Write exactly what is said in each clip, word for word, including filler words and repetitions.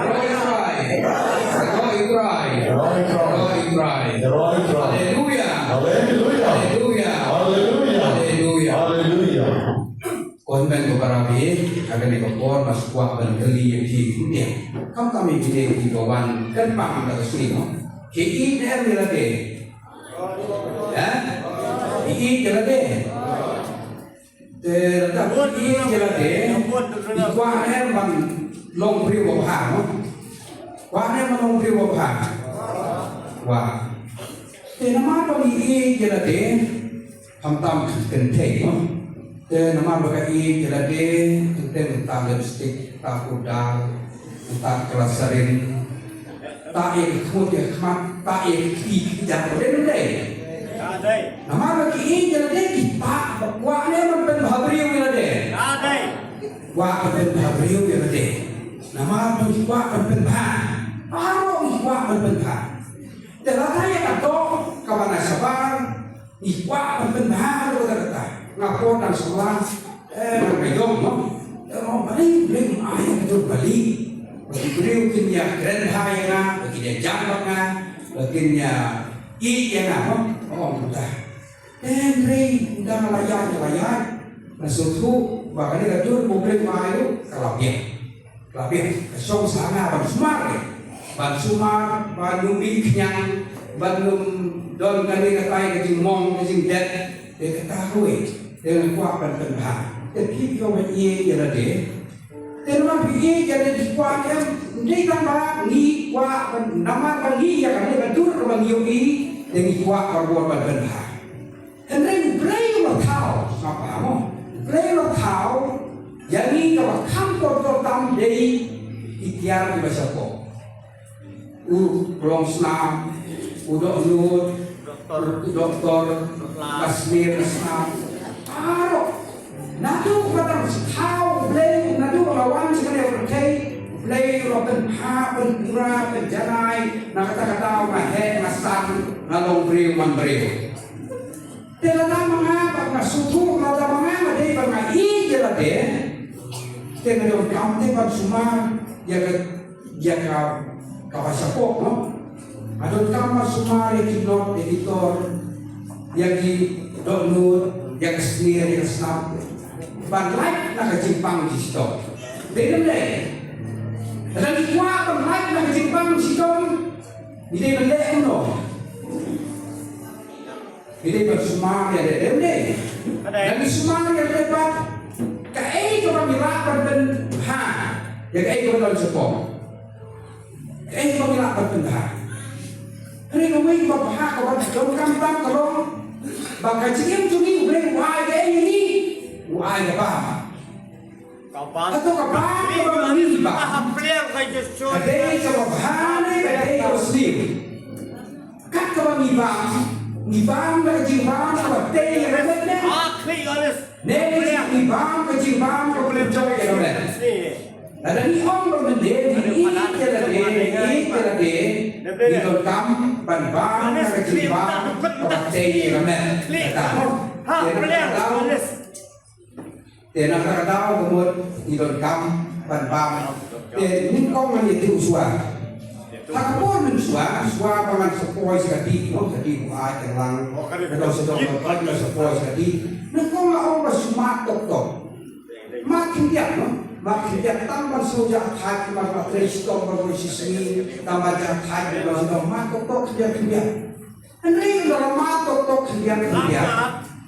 Roh Ïa Trai. Roh Ïa Trai. Roh Ïa Trai. Roh Ïa Trai. Roh Ïa Trai. Haleluya. Haleluya. Haleluya. Haleluya. Haleluya. Haleluya. Ko hynmen ko para bangeit, ha kane ka por nga sngewkwah ban kylli ïa phi khyndiat. Khamtam ïa kine ki ba wan kyrpang da ka sngi, no? Ki ïeit ne em ïa lade? Ha? Ki ïeit ïa lade? Te lada ki ïeit ïa lade, ki kwah ne em ban long briew ba bha, no? Kwah ne em ban long briew ba bha? Kwah. Te namar ba ngi ïeit ïa lade, khamtam kynthei, no? Te namar ba ka ïeit ïa lade, kynthei mynta lipstick, mynta powder, mynta glycerin, mynta ïa ka khmut ïa ka khmat, mynta ïa ka kti ka kjat, ba dei, ba dei? Namar ba ki ïeit ïa lade, ki kwah, ba kwah ne ban pynbha briew ïa lade? Kwah ban pynbha briew ïa lade. Namar ba ki kwah ban pynbha. Baroh ki kwah ban pynbha. Te lada ïa ka doh kaba na shabar, ngi kwah ban pynbha haduh katta katta. Nga put nang shuwa, eh, nang ka ïong, no? Te nga ong, balei, balei ym ai ka dur kali? Ba ki briew kin ïa kren bha ïa nga, ba kin ïa jam bad nga, ba kin ïa ïeit ïa nga, no? Nga ong kumta. Te hynrei ynda nga la ïaid, nga la ïaid, nga sngewthuh ba kane ka dur ba U Blei u ai ruh ka la biang. Ka la biang, ka shong sha nga ban sumar, ban sumar, ban ym mih khñiang, ban ym don kane katai ka jingmong, ka jingdet, te kata kawei, te nga kwah ban pynbha. Te phi ïoh ban ïeit ïa lade. Te namar phi ïeit ïa lade, phi kwah ne em, ym dei tang ba ngi kwah ban, namar ba ngi ïa kane ka dur kaba ngi ïohi, te ngi kwah ban bor ban pynbha. Hynrei U Blei u la thaw, sngap bha mo. U Blei u la thaw ïa ngi kaba kham kordor tam dei ki tiar kiba shapoh. U long snam, u dohnud, u doktor, ka snier ka snam. Baroh. Naduh ba dang thaw U Blei, naduh ba la wan sha kane ka pyrthei, U Blei u la pynbha, pynpura, pynjanai, na kata ka daw nga heh, nga san, nga long briew man briew. Te lada ma nga ba nga sngewthuh, lada ma nga nga dei ba nga ïeit ïa lade, te nga donkam te ban sumar ïa ka, ïa ka, kaba shapoh, no? Nga donkam ban sumar ïa ki not, ïa ki tor, ïa ki dohnud, ïa ka snier, ïa ka snam. Ban lait na ka jingpang ki shitom. Dei ne em dei? Lada ngi kwah ban lait na ka jingpang ki shitom, ngi dei ban leh kumno? Ngi dei ban sumar ïa lade, dei ne em dei? Lada ngi sumar ïa lade pat, kaei kaba ngi lah ban pynbha ïa kaei kaba don shapoh? Kaei kaba ngi lah ban pynbha? Hynrei kawei kaba bha kaba donkam tam ka long ba ka jingim jong ngi U Blei u ai kaei ïa ngi? U ai ka bam. Hato ka bam kaba ngi bam ka dei kaba bha ne ka dei kaba sniew? Kat kaba ngi bam, ngi bam da ka jingbam kaba tei ïa ka met ne? Ne ngi bam ka jingbam kaba pynjot ïa ka met? Lada ngi ong ba mynne ngi ïeit ïa lade, ngi ïeit ïa lade, ngi donkam ban bam da ka jingbam kaba tei ïa ka met. Kata mo. Te na kata daw, te na kata ka daw ka mut ngi donkam ban bam. Te nyngkong ngan ïathuh shuwa. Ha ka por mynshuwa, shuwa ba ngan sa poi sha ka dih, no, ka dih ba ai tang lang. Ka dong sha dong ka dih, ngan sa poi sha ka dih. Nyngkong la ong ba shu mad tok tok. Mad khyndiat, no? Mad khyndiat tang ban shu jah thait, ban mad trei shitom ban roi shisngi, tang ban jah thait ban shu dong mad tok tok khyndiat khyndiat. Hynrei ynda la mad tok tok khyndiat khyndiat,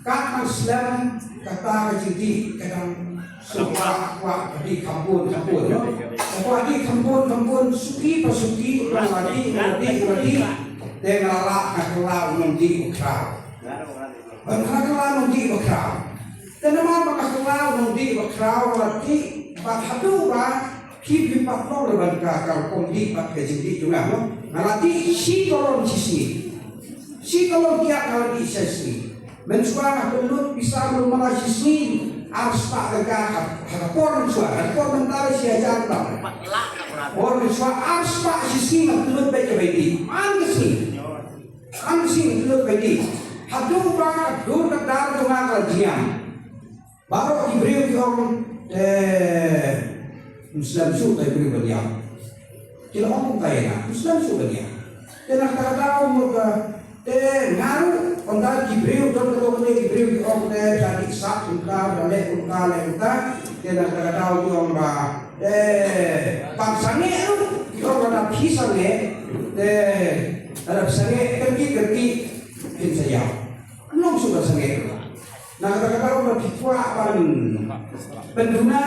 kat nang slem kata ka jingdih ka dang shu kwah kwah ka dih kham bun kham bun, no? Ka kwah dih kham bun kham bun, suki pa suki, la dih, la dih, la dih. Te nga la lah nga kylla u nongdih u khraw. Ba nga la kylla u nongdih u khraw. Te namar ba nga kylla u nongdih ba khraw, la dih bad haduh ba ki, phi pat long leh ban ka, ka rukom dih bad ka jingdih jong nga, no? Nga la dih shi kalon shi sngi. Shi kalon kiad nga la dih shi sngi. Mynshuwa nga pynlut pisa mynta shi sngi ar spah tyngka ha, ha ka por mynshuwa, ha ka por mynta shi hajar tyngka. Por mynshuwa ar spah shi sngi nga pynlut beit ka bai dih. Man ka sngi. Ar sngi nga pynlut bai dih. Haduh ba ka dur ka dar jong nga ka la jngiam. Baroh ki briew ki ong, eh, ym slem shuh ïa ki briew ban ïap. Ki la ong kumta ïa nga, u slem shuh ban ïa. Te na kata ka daw mut ka, te nga ruh, ynda ki briew, don kato kane ki briew ki ong te, ka dih sah kumta, ka leh kumta, leh kumta. Te na kata ka daw ki ong ba, te, ban sangeh ruh, ki ong ba lada phi sangeh, te, lada phi sangeh, kyrkieh, kyrkieh, phin sa ïap. Long shuh ban sangeh ruh. Na kata ka daw ba ki kwah ban pynduna,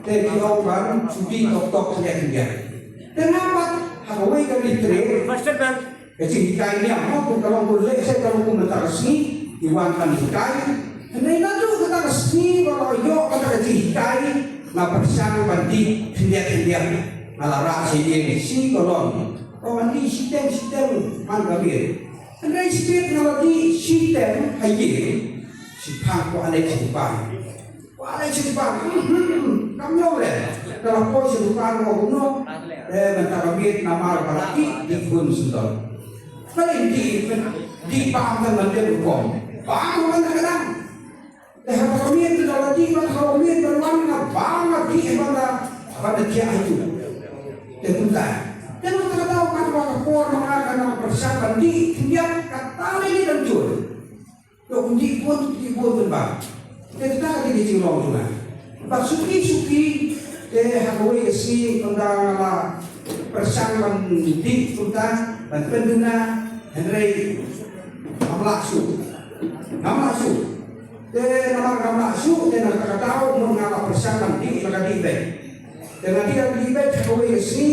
te ki ong ban shu dih tok tok khyndiat khyndiat. Te nga pat ha kawei ka retreat, ka jinghikai niam mo, kum ka long, kum lehse ka long kum mynta ka sngi ki wan ban hikai. Hynrei naduh kata ka sngi ba la ïoh kata ka jinghikai, nga pyrshang ban dih khyndiat khyndiat. Nga la rah sha ïing shi kolon, ko ban dih shiteng shiteng man ka miet. Hynrei shibit nga la dih shiteng ha ïing, shiphang ko Alex shiphang. Ko Alex shiphang, hmm, hmm, hmm, kam long re. Ka la poi shiphang ko kumno. Eh, mynta ka miet namar ba la dih, dih hun sendon. Ka dih, dih, dih bam kan mynta rukom. Bam kan ka dang. Te ha ka miet te da la dih ban ha miet ban wan nga bam nga dih ban da, ban da thiah ha ïing. Te kumta. Te nangta ka daw ka dei ka por ma nga ka nang pyrshang ban dih khyndiat kata lei lei dang jur. Ïoh kum dih bun, dih bun bun ba. Te kata ka dei ka jinglong jong nga. Bad suki suki te ha kawei ka sngi ynda nga la pyrshang ban dih kumta, ban pynduna, hynrei ngam lah shuh. Ngam lah shuh. Te namar ngam lah shuh, te na kata ka daw, mut nga la pyrshang ban dih, la ka dih beit. Te nga dih, la ka dih beit, ha kawei ka sngi,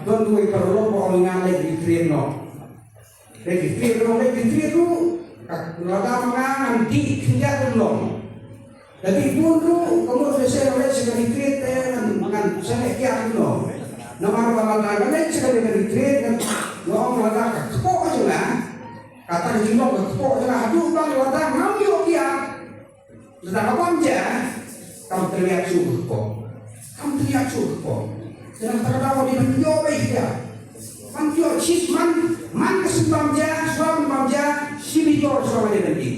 don uwei u paralok ba ong ïa nga leit retreat noh. Leit retreat noh, leit retreat ruh, ka lada ma nga ngan dih khyndiat ruh long. Lada dih bun ruh, ka mut lehse nga leit sha ka retreat te ngan, ngan sangeh kiad ruh long. Namar ba lada nga leit sha ka retreat, ngan, nga ong lada ka kpoh jong nga, kata ka jinglong ka kpoh jong nga, haduh ba lada ngam ïoh kiad, lada ka bam ja, kam pynïap shuh ka kpoh. Kam pynïap shuh ka kpoh. Te nangta ka daw dei ban ïoh beit ïa. Ban ïoh shi man, man ka shu bam ja, shuwa ban bam ja, shi bitor shuwa ban dei ban dih.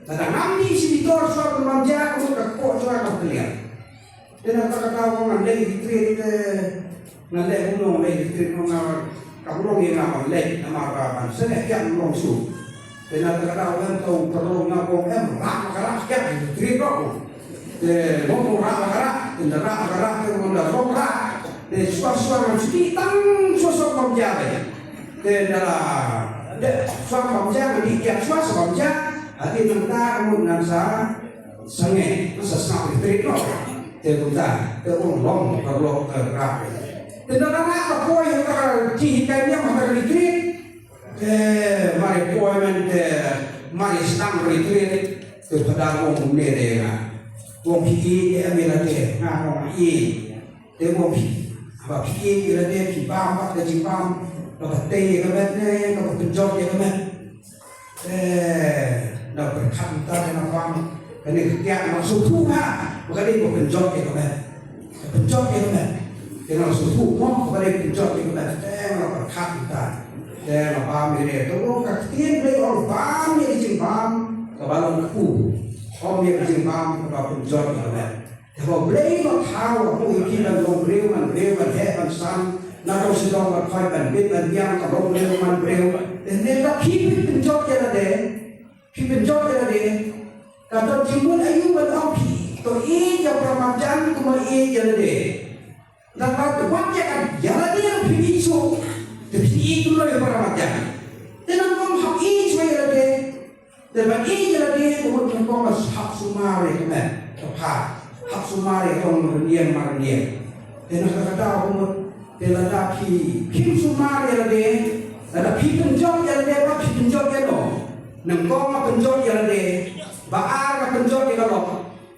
Lada ngam dih shi bitor shuwa ban bam ja, ka mut ka kpoh shuwa kam pynïap. Te nangta ka daw ngan leit retreat te, ngan leit kumno, leit retreat kumno, nga kam long ïa nga ban leit namar ba ban sangeh kiad ym long shuh. Te nangta ka daw ngan tau paralok nga ong em, rah ma ka rah kiad retreat ruh. Te long long rah ma ka rah, te nda rah ma ka rah, te long da long rah. Te shuwa shuwa ngan shu dih tang shuwa shuwa bam ja beit. Te nda la dep shuwa bam ja, ngan dih kiad shuwa shuwa bam ja. Hadien nangta ka mut ngan sa sangeh, ngan sa sngap retreat noh. Te kumta, te ong long, paralok, eh, rah. Te nda la rah ka poi ha ka jinghikai niam ha ka retreat. Te mar ïa poi mynta, mar ïa sdang retreat, te u phadar u ong kumne ïa nga. U ong phi ïeit em ïa lade, nga ong ïeit. Te u ong phi, haba phi ïeit ïa lade, phi bam bad ka jingbam kaba tei ïa ka met ne kaba pynjot ïa ka met. Eh, nga pyrkhat mynta nga bam kane ka kiad, nga sngewthuh ha ba ka dei ba pynjot ïa ka met. Ka pynjot ïa ka met. Te nga sngewthuh mo ba ka dei pynjot ïa ka met. Te nga pyrkhat mynta. Te nga bam ïa ka, te ka ktien Blei ong bam ïa ka jingbam kaba long kpu. Ym ïa ka jingbam kaba pynjot ïa ka met. Te ba U Blei ba thaw, u ong ïa phi ban long briew man briew, ban heh ban san, na ka shillong ban phai, ban bit ban biang, ka long briew man briew. Te ne ka phi phi pynjot ïa lade, phi pynjot ïa lade. Ka don jingmut aïu ban ong phi to ïeit ïa para marjan kumba ïeit ïa lade. Nangta wat ïa ka ïa lade ruh phi ïeit shuh. Te phi ïeit kumno ïa para marjan? Te nang ong hap ïeit shuwa ïa lade. Te ban ïeit ïa lade ka mut nyngkong ba hap sumar ïa ka met, ka phad, hap sumar ïa ka long rynïeng marynïeng. Te na kata ka daw ka mut te lada phi, phim sumar ïa lade, lada phi pynjot ïa lade, ba phi pynjot ïano? Nyngkong nga pynjot ïa lade, ba ar nga pynjot ïa ka lok,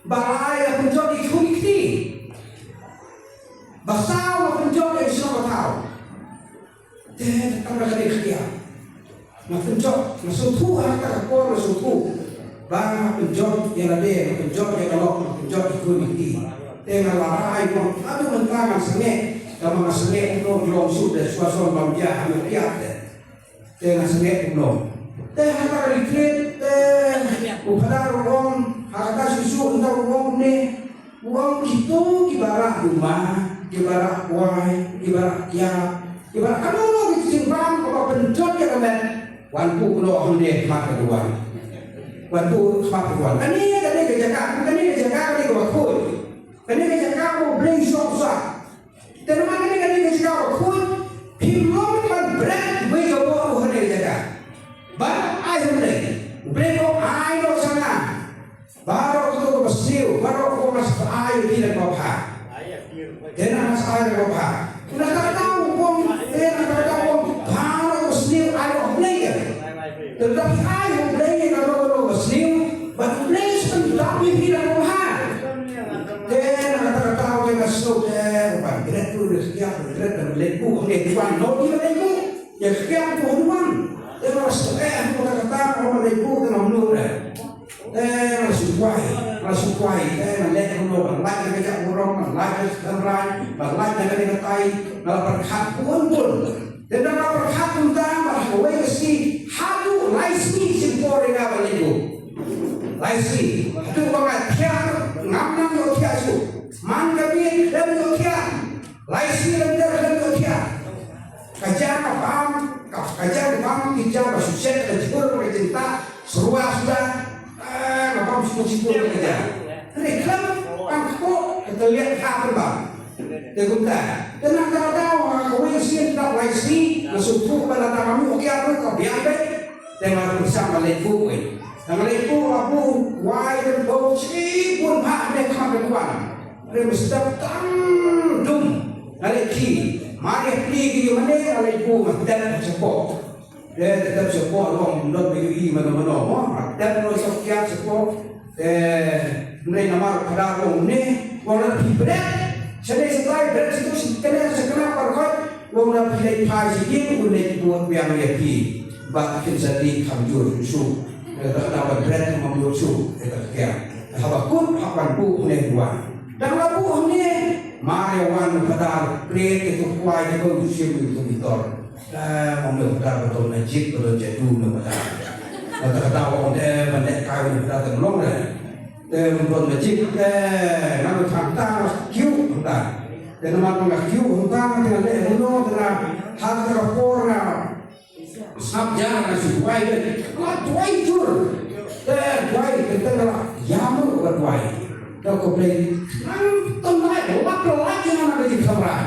ba lai nga pynjot ïa ki khun ki kti, ba saw nga pynjot ïa ki shnong ba thaw. Te tang da kane ka khia. Nga pynjot, nga sngewthuh ha kata ka por nga sngewthuh ba nga pynjot ïa lade, nga pynjot ïa ka lok, nga pynjot ïa ki khun ïa ki kti. Te nga la rai mo, haduh mynta nga sangeh, kaba nga sangeh kumno, long shuh da shuwa shuwa bam ja ha nga pia te. Te nga sangeh kumno. Te ha kata ka retreat te u phadar u ong, ha kata shuh shuh ynda u ong kumne, u ong kito kiba rah duma, Kiba rah wai, kiba rah kiad, kiba rah kano kano ki jingbam kaba pynjot ïa ka met. Wan buh noh hangne ha khmat ka duwan. Wan buh ha khmat ka duwan. Kane, kane ka jaka, kane ka jaka, kane kaba khuid. Kane ka jaka kaba U Blei u shong sah. Te namar kane, kane ka jaka kaba khuid, phim long ban bret wei ka bor ruh ha kane ka jaka. Bad ai ha U Blei. U Blei u ong ai noh sha nga. Baroh kito kiba sniew, baroh kito nga sa ai ïa ki na kaba bha. Te na nga sa ai na kaba bha. Na kata u ong, te na kata u ong, baroh kiba sniew ai ha U Blei ïa. Te lada phi ai ha U Blei ïa kano kano ba sniew, bad U Blei u sa pyndap ïa phi na kaba bha. Te na kata kata u te nga sngewthuh te ban bret ruh, ban bret ruh, ban leit buh, ban leit buh, ban leit buh. Ïa ka kiad buh wan. Te nga sngewthuh eh, buh kata kata, nga leit buh, te nga mluh eh. Te nga shu kwai, nga shu kwai, te nga leit kumno, nga lait na ka jaitbynriew, nga lait na ka tynrai, nga lait na kane katai, nga la pyrkhat bun bun. Te ynda nga la pyrkhat kumta, bad ha kawei ka sngi, haduh lai sngi shu por ïa nga ban leit buh. Lai sngi, haduh ba nga thiah, ngam nang ïohthiah shuh. Man ka miet, khlem ïohthiah. Lai sngi lynter khlem ïohthiah. Ka jaka bam, ka, ka jaka bam, ki jaka shu shet, ka jhur, ka jingtah, shuwa suda. Ah, ka bam shu shu ka jaka. Hynrei khlem, bam kpoh, ka teliak ha ka bam. Te kumta. Te na kata ka daw, ha kawei ka sien dap lai sngi, nga sngewthuh ba lada ngam ïohthiah ruh ka biang beit. Te nga pyrshang ban leit buh wei. Nga leit buh, nga buh wai, te bun shibun bha ne kham ne kwan. Re mestap tang dum. Nga leit khie. Mar ïa plie ki ïa mane nga leit buh, nga tep shapoh. Te tep shapoh long, ym don ba ïohi mano mano mo. Nga tep noh shapoh, kiad shapoh. Te hynrei namar u Phadar u ong ne, u ong lada phi bret shane shatai, bret shatai, shakane shakane, baroh khoit. U ong lada phi leit phai sha ïing, un leit buh biang ïa phi. Bad kin sa dih kham jur shuh. Te kata ka bret kham jur shuh. Te kata ka Haba kut, haba buh hangne wan. Dang la buh hangne, mar ïa wan u Phadar, pyrshah ïa u kwai, ïa u shim ïa u Victor. Eh, ong u Phadar ba don magic, ba don jadu, ong u Phadar. Kata kata ong te, ban leh kai u Phadar te long re. Te ba don magic, te nang u thang tang, kiew hangta. Te namar ba nga kiew hangta, te nga leh kumno, te nga ha kata ka por nga Sngap ïa nga shu duwai, nga duwai jur. Te duwai, te te nga la ïa mut ba duwai. Te ko Blei, nang tang lai, lap la lai ïa nga na ka jingthamrai.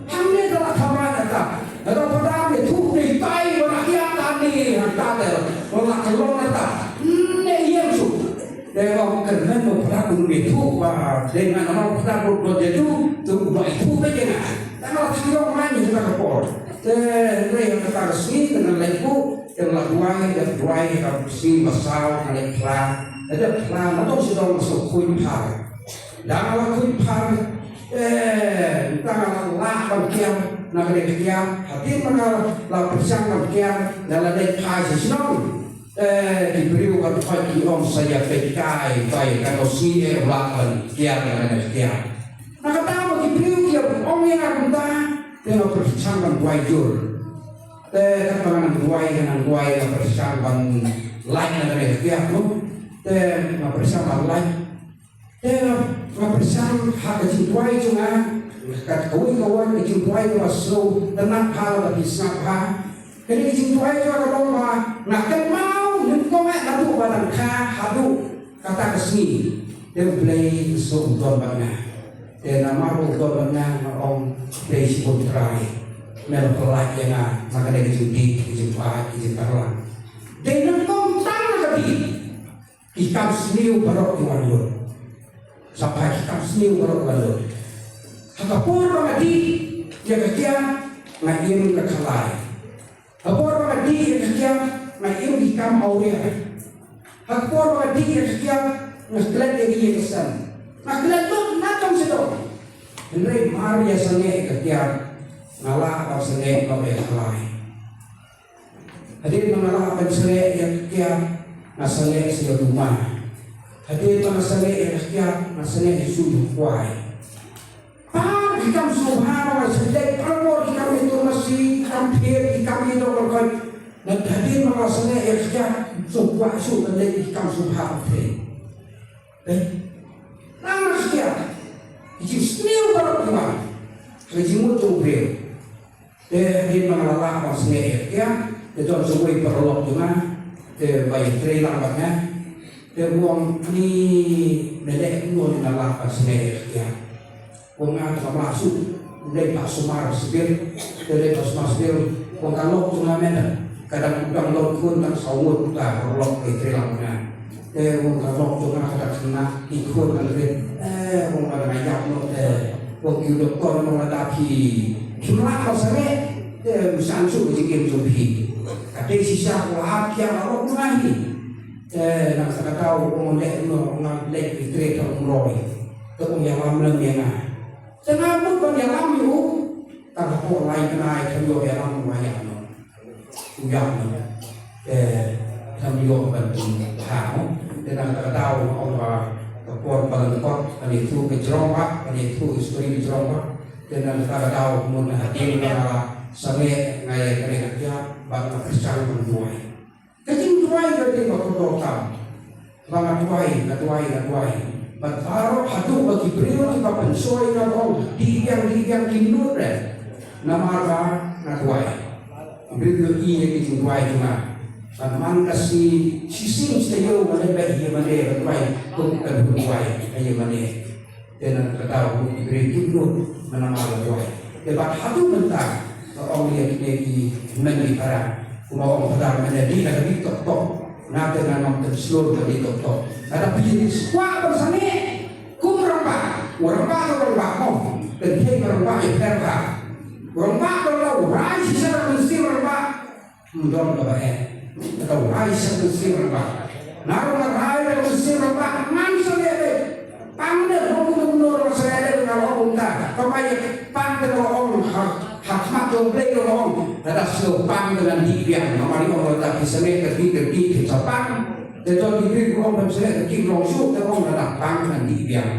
Hangne te la thamrai kata. Te da pada me thuh me tai, wa la ïa ta ni, ha ta te, wa la ka long kata. Ne ïa shu. Te ba kyrmen ba pyrshah ba me thuh ba, te nga namar pyrshah ba don jadu, tu ba i thuh ba ïa nga. Te nga la shu ïoh nga ni ha ka por. Te hynrei ha kata ka sngi, te nga leit buh, te nga la duwai, te duwai, ka sngi ba saw, nga leit phla. Te da phla, nga dang shu dang shu khuid phar. Da nga la khuid phar, te, te nga la lah ban kiar, na ka dei ka kiar, hadien ba nga la pyrshang ban kiar, nga la leit phai sha shnong. Eh, ki briew ka dkhot ki ong sa ïa peit kai, bai kano sngi eh u lah ban kiar, ban kiar. Na kata ba ki briew ki ong ïa nga kumta, te nga pyrshang ban duwai jur. Te katba nga nang duwai, nga nang duwai, nga pyrshang ban lait na kane ka kiar, no? Te nga pyrshang ban lait. Te nga pyrshang ha ka jingduwai jong nga, kat kawei kawei ka jingduwai kaba sngewtynnat bha lada phi sngap bha. Kane ka jingduwai jong nga ka long ba nga kynmaw nyngkong eh naduh ba dang kha haduh kata ka sngi. Te U Blei u sngewdon bad nga. Te namar u don bad nga, nga ong, Blei shibun Trai. Me la pynlait ïa nga na kane ka jingdih, ka jingpait, ka jingpyrlang. Dei nyngkong tang na ka dih. Ki kam sniew baroh ki wan lut. Sa phai ki kam sniew baroh ki wan lut. Ha ka por ba nga dih ïa ka kiad, nga im ka khalai. Ha ka por ba nga dih ïa ka kiad, nga im ki kam awria. Ha ka por ba nga dih ïa ka kiad, nga klet ïa ka ïing ka sem. Nga klet lut na kam sdang. Hynrei mar ïa sangeh ïa ka kiad, nga lah ban sangeh baroh ïa ka khalai. Hadien ba nga lah ban sangeh ïa ka kiad, nga sangeh sha ïa u duma. Hadien ba nga sangeh ïa ka kiad, nga sangeh ïa u sum kwai. Par ki kam sngewbha ba nga shu leit, par bor ki kam ïa u masi, ki kam thied, ki kam ïa u dok. Nga hadien ba nga sangeh ïa ka kiad, sngewkwah shuh ban leit ki kam sngewbha ba thied. Eh? Nang na ka kiad. Ki jingsniew baroh ki wan. Ka jingmut jong u briew. Te hadien ba nga la lah ban sangeh ïa ka kiad, te don sa uwei u paralok jong nga, te ba ïatrei lang bad nga. Te u ong, ani, me leh kumno lada nga lah ban sangeh ïa ka kiad? U ong, nga te ngam lah shuh. U leit phah sumar sibit, te leit phah sumar sibit. U ong, ka lok jong nga mynta ka dang, u dang don khun tang saw ngut, uta u paralok ba ïatrei lang bad nga. Te u ong, ka lok jong nga ka dang khynnah, ki khun ka la rit. Eh, u ong, lada nga ïap noh te, u ong, ki doktor u ong, lada phi, phim lah ban sangeh, te ym shah shuh ka jingim jong phi. Ka dei shisha ka lad kiad ka lok jong nga hi. Te na kata ka daw u ong, leh kumno? U ong, nga leit ïatrei ha u Umroi. Te u ong, ïalam lem ïa nga. Te nga mut ban ïalam ïa u. Tang hapoh lai bnai kam ïoh ïalam, u ïap noh. U ïap noh. Te kam ïoh ban pynbha noh. Te na kata ka daw nga ong ba ka por ba lyngkot, ban ïathuh ka jrong bha, ban ïathuh history ka jrong bha. Te na kata ka daw mut na hadien ba nga la sangeh, nga ïa kane ka kiad bad nga pyrshang ban duwai. Ka jingduwai ka dei ba kordor tam. Ba nga duwai, nga duwai, nga duwai. Bad baroh haduh ba ki briew kiba pynshoi nga ong, dih biang, dih biang, kim nud re. Namar ba nga duwai. Ki briew ki ïohi ïa ki jingduwai jong nga. Bad man ka sngi shisien shi taïew nga leit beit ha ïingmane ban duwai kum ka duwai ha ïingmane. Te na kata ka daw ki briew kim nud, namar ba la duwai. Te bad haduh mynta nga ong ïa kine ki hynmen ki para, kumba ong Phadar mynne, dih da ka dih tok tok. Nga te nga ngam tip shlur ka dih tok tok. Lada phi kwah ban sangeh kum rangbah, u rangbah, u rangbah, mo, kynthei ka rangbah ïapher bha. U rangbah ka la rai shisha ban sngewthuh rangbah. Ym don kaba eh. Kata u rai sha ka mynsiem rangbah. Nga ruh nga rai sha ka mynsiem rangbah, ngan sangeh leh. Pang ne, hok kumno kumno ruh sangeh leh, nga ong kumta. Kaba ïa pang te nga ong ha, ha khmat jong U Blei nga ong. Lada sngewpang te ngan dih biang. Namar i ong lada phi sangeh ka dih ka dih phin sa pang. Te don ki briew ki ong ban sangeh ka dih long shuh, te ong lada pang te ngan dih biang.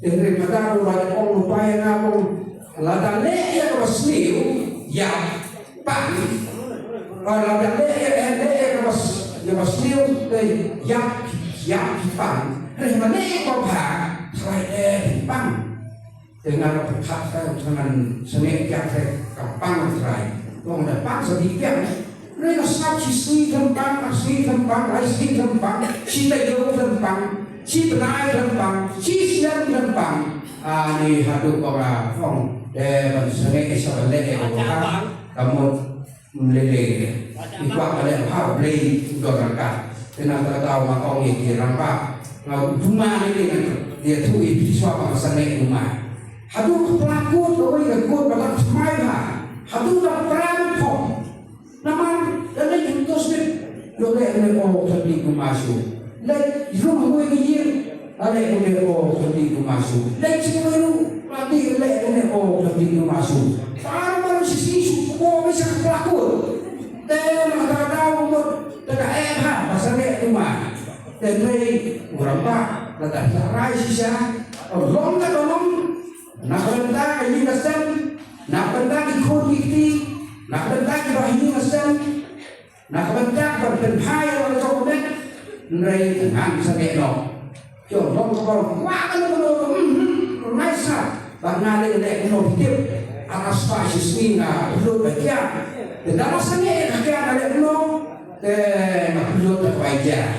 Te hynrei Phadar ruh la ong lypa ïa nga ong lada leh ïa kaba sniew, ïa pang. Ba lada leh ïa, eh, leh ïa kaba s-, ïa kaba sniew, eh, ïap, ïap phi pang. Hynrei ma leh ïa kaba bha, tharai eh phi pang. Te nga la pyrkhat, eh, te ngan sangeh ïa ka, ka pang tharai. Ong da pang sa dih biang. Hynrei nga sngap shi sngi kan pang, ar sngi kan pang, lai sngi kan pang, shi taïew kan pang, shi bnai kan pang, shi snem kan pang. Ani haduh ba nga ong, eh, ban sangeh sa ban leh ïa kaba bha. Ka mut ym lei lei. I kwah ka leh bha, U Blei u don ryngkat. Te na kata ka daw nga ong ïa ki rangbah, nga u duma lei lei, nga ïathuh ïa phi shuwa ba nga sangeh duma. Haduh ka pla kut, kawei ka kut ba dang thymmai bha. Haduh ka pra beit phong. Namar ka leit hangto sbit, ïoh leh une, oh, ka dih duma shuh. Leit rung hangwei ka ïing, la leh une, oh, ka dih duma shuh. Leit sha kawei ruh, la dih, leh une, oh, ka dih duma shuh. Baroh baroh shi sngi shu kpoh beit sha ka pla kut. Te na kata ka daw mut te ka eh bha ba sangeh duma. Te hynrei u rangbah lada la rai shisha, long kaba long, na ka bynta ka ïing ka sem, na ka bynta ki khun ki kti, na ka bynta kiba ha ïing ha sem, na ka bynta ban pynphai ïa la ka jong ka met, hynrei ngan sangeh noh. Ki ong long kaba kwah kano kano, hmm, hmm, nai sa ba nga leh, leh kumno phi tip. Ar spah shi sngi nga pynlut ba kiad. Te da la sangeh ïa ka kiad nga leh kumno, te nga pynlut da kaba ïa kiad.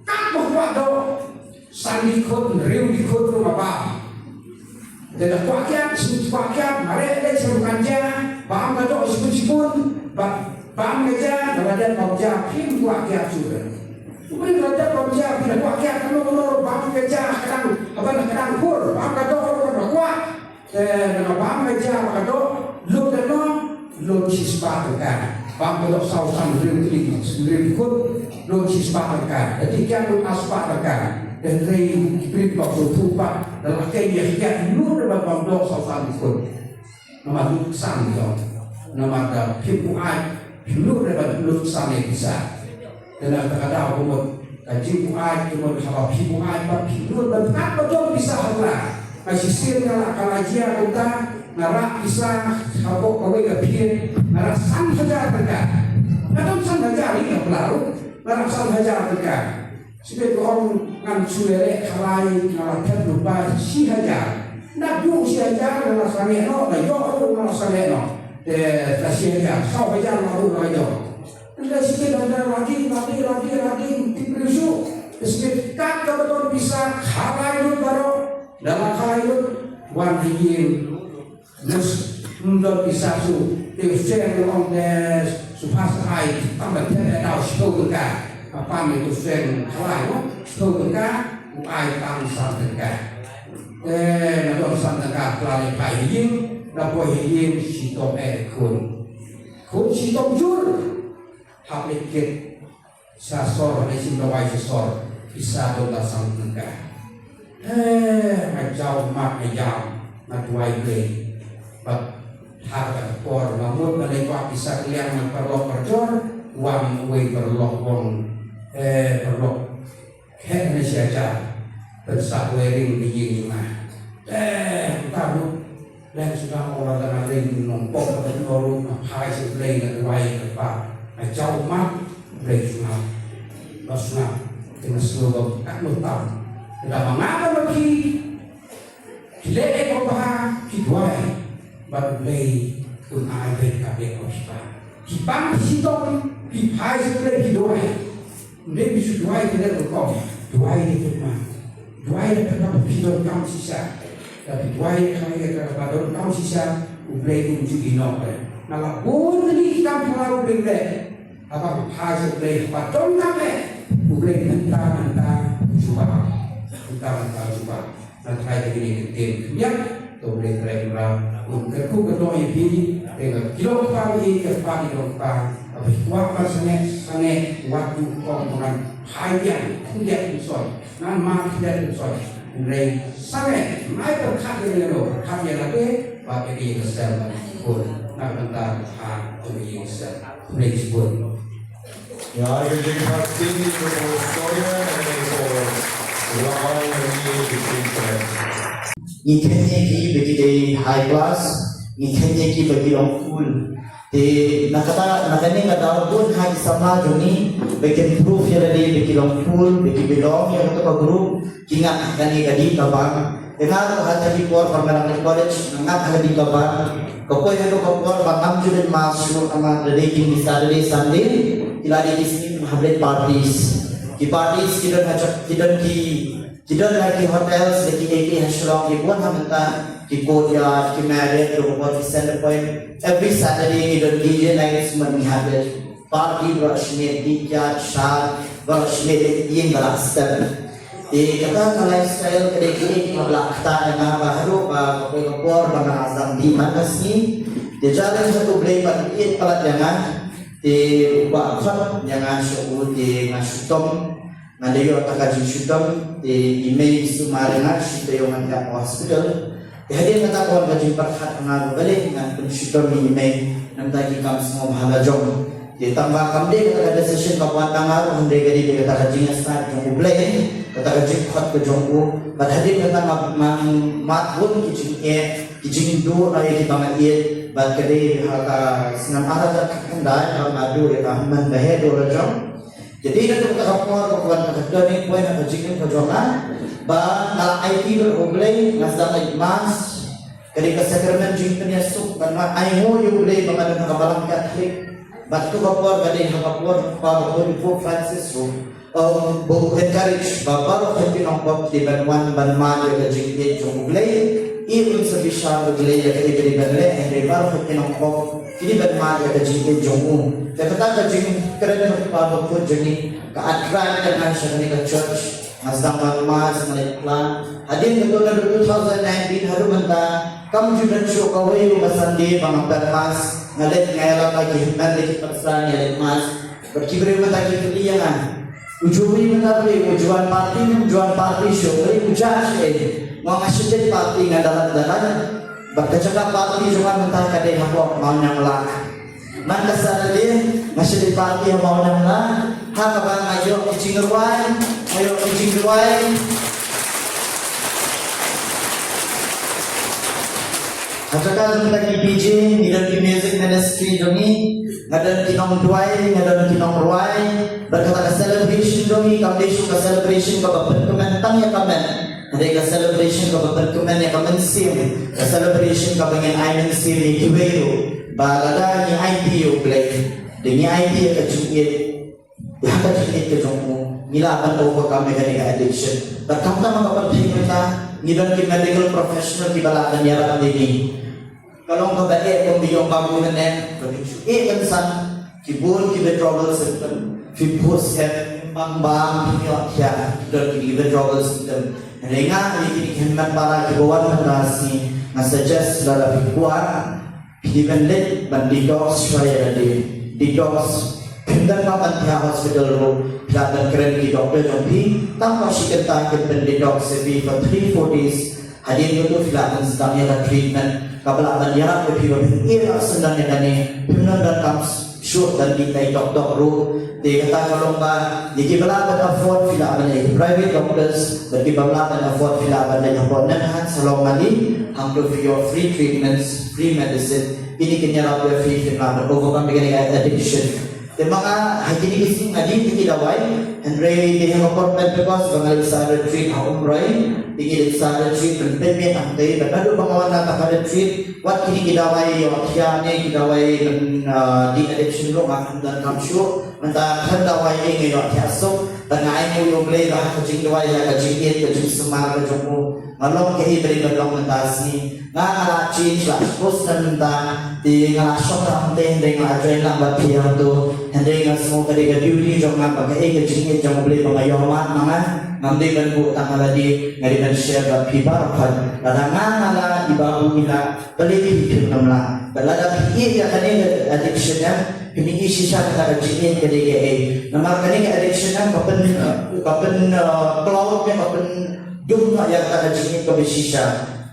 Kat ba kwah doh san dkhot, hynriew dkhot ruh nga bam. Te da kwah kiad, shu kwah kiad, mareh leh sha ruh kan ja, bam ka doh shibun shibun, ba bam ka ja, da la dep bam ja, phim kwah kiad shuh re. Hynrei da la dep bam ja, phi da kwah kiad kano kano ruh, bam ka ja, ka dang, haba ka dang khur, bam ka doh ruh ka kwah. Te nga bam ka ja ba ka doh, lut kano, lut shispah tyngka. Bam ka doh saw san hynriew tylli, hynriew dkhot, lut shispah tyngka. Te kiad lut arspah tyngka. Te hynrei ki briew ba sngewthuh pat, da la kynja kiad lut re ba bam doh saw san dkhot. Namar lut san ïa. Namar da phim buaid, phim lut re ba lut san ïa pisa. Te na kata ka daw ka mut ka jingbuaid, ka mut haba phi buaid ba phi lut ban kat ba don pisa ha pla. Nga shisien nga la, ka la jia kumta, nga rah pisa hapoh kawei ka phieng, nga rah san hajar tyngka. Nga don san hajar ïa ka pla ruh, nga rah san hajar tyngka. Shibit ka ong ngan shu leh khalai, nga la thep lypa shi hajar. Na buh shi hajar na la sangeh noh, na ïoh ruh na la sangeh noh. Te na shi hajar, saw hajar na buh na ïoh. Te shi hajar la ding, la ding, la ding, la ding, tip briew shuh. Te shi kat kaba don pisa, khalai lut baroh. Da la khalai lut, wan ha ïing. Mus, ym don pisa shuh, te u seng u ong te shu phah sha ai, tang ban thep ïa daw shiphew tyngka. Ka pan ïa u seng khalai mo, shiphew tyngka, u ai tang san tyngka. Te na don san tyngka, khlem leit phai ha ïing, na poi ha ïing, shitom eh khun. Khun shitom jur. Hap leit kit sha sor, leit shim dawai sha sor, pisa don tang san tyngka. Eh, nga jaw mat nga ïam, nga duwai Blei. Bad ha kata ka por nga mut nga leit kwah pisa kylliang na paralok parajor, wan uwei paralok u ong, eh, paralok, khet ne shi hajar, pynsah wiring ka ïing jong nga. Eh, mynta mut Leng sngap, ong lada nga dei nongpop kaba ïoh ruh, nga phai sha U Blei, nga duwai ïa ka kpa, nga jaw mat, Blei sngap. Ba sngap, te nga sngew ba katno tam. Lada ma nga bad ma phi ki leh ïa kaba bha, ki duwai, bad U Blei un ai beit ka beit kaba bha. Ki pang ki shitom, ki phai sha U Blei, ki duwai. Ym dei phi shu duwai kane ka rukom. Duwai da kyrpang. Duwai da kyrpang ba phi donkam shisha. Lada phi duwai da kyrpang ba donkam shisha, U Blei un ju ïehnoh ïa phi. Nga la bun kine ki kam phylla U Blei u leh. Haba phi phai sha U Blei ba donkam eh, U Blei mynta mynta u jubab. Mynta mynta u jubab. Nga tharai kine ki ktien khyndiat, to U Blei Trai Kynrad un kyrkhu kyrdoh ïa phi, te nga kyrkhu kyrpang ïa ka kyrpang ïa ka kyrpang, ba phi kwah ban sangeh, sangeh, wat ju ong ba ngan phai biang khyndiat khynsoit, ngan mad khyndiat khynsoit. Hynrei sangeh, ngai pyrkhat ïa lade, pyrkhat ïa lade, ba ïa ka sem ban khun, na ka bynta ka jong ka sem. Khublei shibun. Ïa, ka jingpynshai ïa ka por Sonia, and then for Rahul and me, the same thread. Ngi khein ïa ki ba ki dei high class, ngi khein ïa ki ba ki long cool. Te na kata, na kane ka daw bun ha ki samla jong ngi ba kin prove ïa lade ba ki long cool, ba ki belong ïa kata ka group. Ki ngat ha kane ka dih ka bang. Te nga ruh ha kata ki por ba nga dang leit college, nga ngat ha ka dih ka bang. Ka poi haduh ka por ba ngam ju leit mass shuh namar da dei kine ki Saturday, Sunday, ki la dei ki sngi hap leit parties. Ki parties ki don ha jaka, ki don ki, ki don ha ki hotels, da ki A K ha Shillong, ki bun ha mynta, ki Courtyard, ki Marriott, ruh ka por ki Centrepoint. Every Saturday ki don D J night, shu mut ngi hap leit party baroh shi miet, dih kiad shad baroh shi miet, ïing ba la step. Te kata ka lifestyle ka dei kaei kaba la ktah ïa nga ba haduh ba ka poi ka por ba nga la sdang dih man ka sngi. Te ïa lade haduh U Blei ba u ïeit palat ïa nga. Te u kwah khot ïa nga sha u te nga shitom. Nga la ïoh ta ka jingshitom te i mei i sumar ïa nga shi taïew ngan ïaid hospital. Te hadien kata ka wan ka jingpyrkhat ha nga ba balei ngan pynshitom ïa i mei, namar ki kam sngewbha la jong. Te tang ba kam dei kata ka decision ka wan tang nga ruh, hynrei ka dei kata ka jingïaseng jong U Blei, kata ka jingkhot ka jong u. Bad hadien kata nga, nga mad bun ki jingeh, ki jingduh na ïa kiba nga ïeit, bad ka dei ha ka snem ar hajar khyndai ba nga duh ïa ka hynmen ba heh duh la jong. Te dei na kata ka por ba ka wan ka turning point ha ka jingim ka jong nga, ba nga la aiti bad U Blei, nga sdang leit mass. Ka dei ka sakramen jingpynïasuk, ba nga ainguh ïa U Blei ba nga don ha ka balang Katholik. Bad tu ka por ka dei ha ka por ba, ba u Pope Francis ruh, um, ba u encourage ba baroh ki nongpop ki dei ban wan ban mad ïa ka jingïeit jong U Blei. Ïa un sa bishar U Blei ïa kaei ba dei ban leh, hynrei baroh ki nongpop ki dei ban mad ïa ka jingïeit jong u. Te kata ka jingkren ba ka put jong ngi ka attract ïa nga sha kane ka church. Nga sdang ban mass, nga leit khlaiñ. Hadien kata naduh two thousand nineteen haduh mynta, kam ju don shuh kawei ruh ka Sunday ba ngam pat mass. Nga leit nga ïalap ha ki hynmen ki patsra, nga leit mass. Bad ki briew mynta ki kylli ïa nga, u ju ri mynta balei, u ju wan party ne um ju wan party shuh, balei u jah shuh eh. Nga ong nga shu leit party nga dalat dalat. Bad ka jaka party jong nga mynta ka dei hapoh Mawniangla. Man ka Saturday nga shu leit party ha Mawniangla, ha kaba nga ïoh ki jingrwai, nga ïoh ki jingrwai. Ha jaka jong kita ki D J, ngi don ki music ministry jong ngi, nga don ki nongduwai, nga don ki nongrwai. Bad kata ka celebration jong ngi kam dei shuh ka celebration kaba pynkmen tang ïa ka met. Hynrei ka celebration kaba pynkmen ïa ka mynsiem, ka celebration kaba ngin ai mynsiem ïa kiwei ruh ba lada ngi aiti ïa U Blei, da ngi aiti ïa ka jingïeit, ïa ka jingïeit ka jong u, ngi lah ban overcome ïa kane ka addiction. Bad khamtam ha ka pyrthei mynta ngi don ki medical professional kiba lah ban ïarap ïa ngi. Ka long kaba eh kumba ong babu mynne, ka dei shu eh kynsan, ki bun ki withdrawal symptom, phi bus eh, bang bang phi ïoh thiah, don ki withdrawal symptom. Hynrei nga ïa kine ki hynmen para kiba wan mynta ka sngi, nga suggest lada phi kwah, phi dei ban leit ban detox shuwa ïa lade. Detox, phim don ba ban thiah hospital ruh, phi lah ban kren ki doctor jong phi, tang ba shi kynta kin pyn detox ïa phi for three four days. Hadien kata phi lah ban sdang ïa ka treatment kaba lah ban ïarap ïa phi ba phin ïeh ïa ka syndon ïa kane, phim don donkam shuh ban dih tai tok tok ruh. Te kata ka long ba ïa kiba lah ban afford phi lah ban ïa ki private doctors, bad kiba lah ban afford phi lah ban ïa ka port nan han salong mali, hangto phi ïoh free treatments, free medicine, kine kin ïarap ïa phi phin lah ban overcome ïa kane ka addiction. Te ma nga ha kine ki sngi nga dih ki dawai, hynrei te ha ka por Pentecost ba nga leit sa retreat ha Umroi, te ngi leit sa retreat ban pynmih hangtei, bad naduh ba nga wan na kata ka retreat, wat kine ki dawai ïoh thiah ne ki dawai ban, ah, dih addiction ruh nga khlem donkam shuh, mynta khlem dawai ei nga ïoh thiah suk, bad nga ainguh ïa U Blei ba ha ka jingduwai, ha ka jingïeit, ka jingsumar ka jong u, nga long kaei ba dei ban long mynta ka sngi. Nga, nga la change la, shiphew snem mynta, te nga la shong lang te, hynrei nga la join lang bad phi hangto, hynrei nga sngew ka dei ka duty jong nga ba kaei ka jingïeit jong U Blei ba nga ïoh mad ma nga, ngam dei ban buh tang ha lade, nga dei ban share bad phi baroh khoit. Lada nga nga la, i babu i la, balei phi phim nym la? Bad lada phi ïeit ïa kane ka addiction em, phin ïohi shisha kata ka jingïeit ka dei kaei. Namar kane ka addiction em, ka pyn, ka pyn, uh, cloud ne, ka pyndum noh ïa kata ka jingïeit kaba shisha.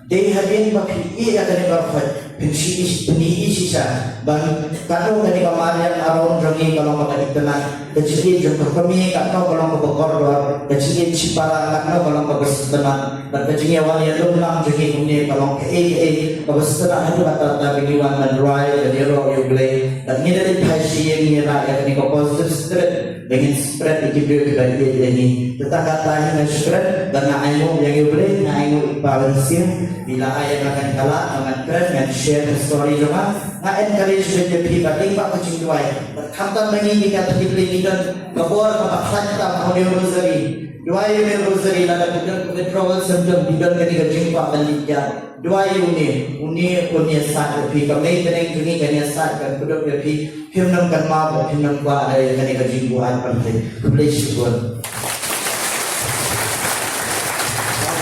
Dei hadien ba phi ïeh ïa kane baroh, phin shu, phin ïohi shisha ba katno kane ka mariang around jong ngi ka long kaba itynnad, ka jingïeit jong ka kmie katno ka long kaba kordor, ka jingïeit shipara katno ka long kaba sngewtynnad, bad ka jingïawan ïalum lang jong ngi kumne ka long kaei kaei kaba sngewtynnad haduh katta katta ba ngi wan ban duwai ban ïaroh ïa U Blei. Bad ngi da leit phai sha ïing ngi rah ïa kane ka positive spirit. Ba ngin spread ïa ki briew kiba ïeit ïa ngi. Te tang katta hi nga spread, bad nga ainguh ïa ngi U Blei, nga ainguh i Pa Mynsiem, i la ai ïa nga kane ka lad, ba ngan kren, ngan share ka story jong nga. Nga encourage beit ïa phi ba dei ba ka jingduwai. Bad khamtam ma ngi ki Catholic ngi don ka bor kaba khlaiñ tam ha une u rosary. Duwai ïa une u rosary lada phi don ka withdrawal symptom, phi don kane ka jingkwah ban leit ïa Duwai ïa une, une, une un ïasaid ïa phi, ka mei bneng jong ngi kan ïasaid, kan kdup ïa phi, phim nym kynmaw, phim nym kwah ïa kane ka jingbuaid pyrthei. Khublei shibun.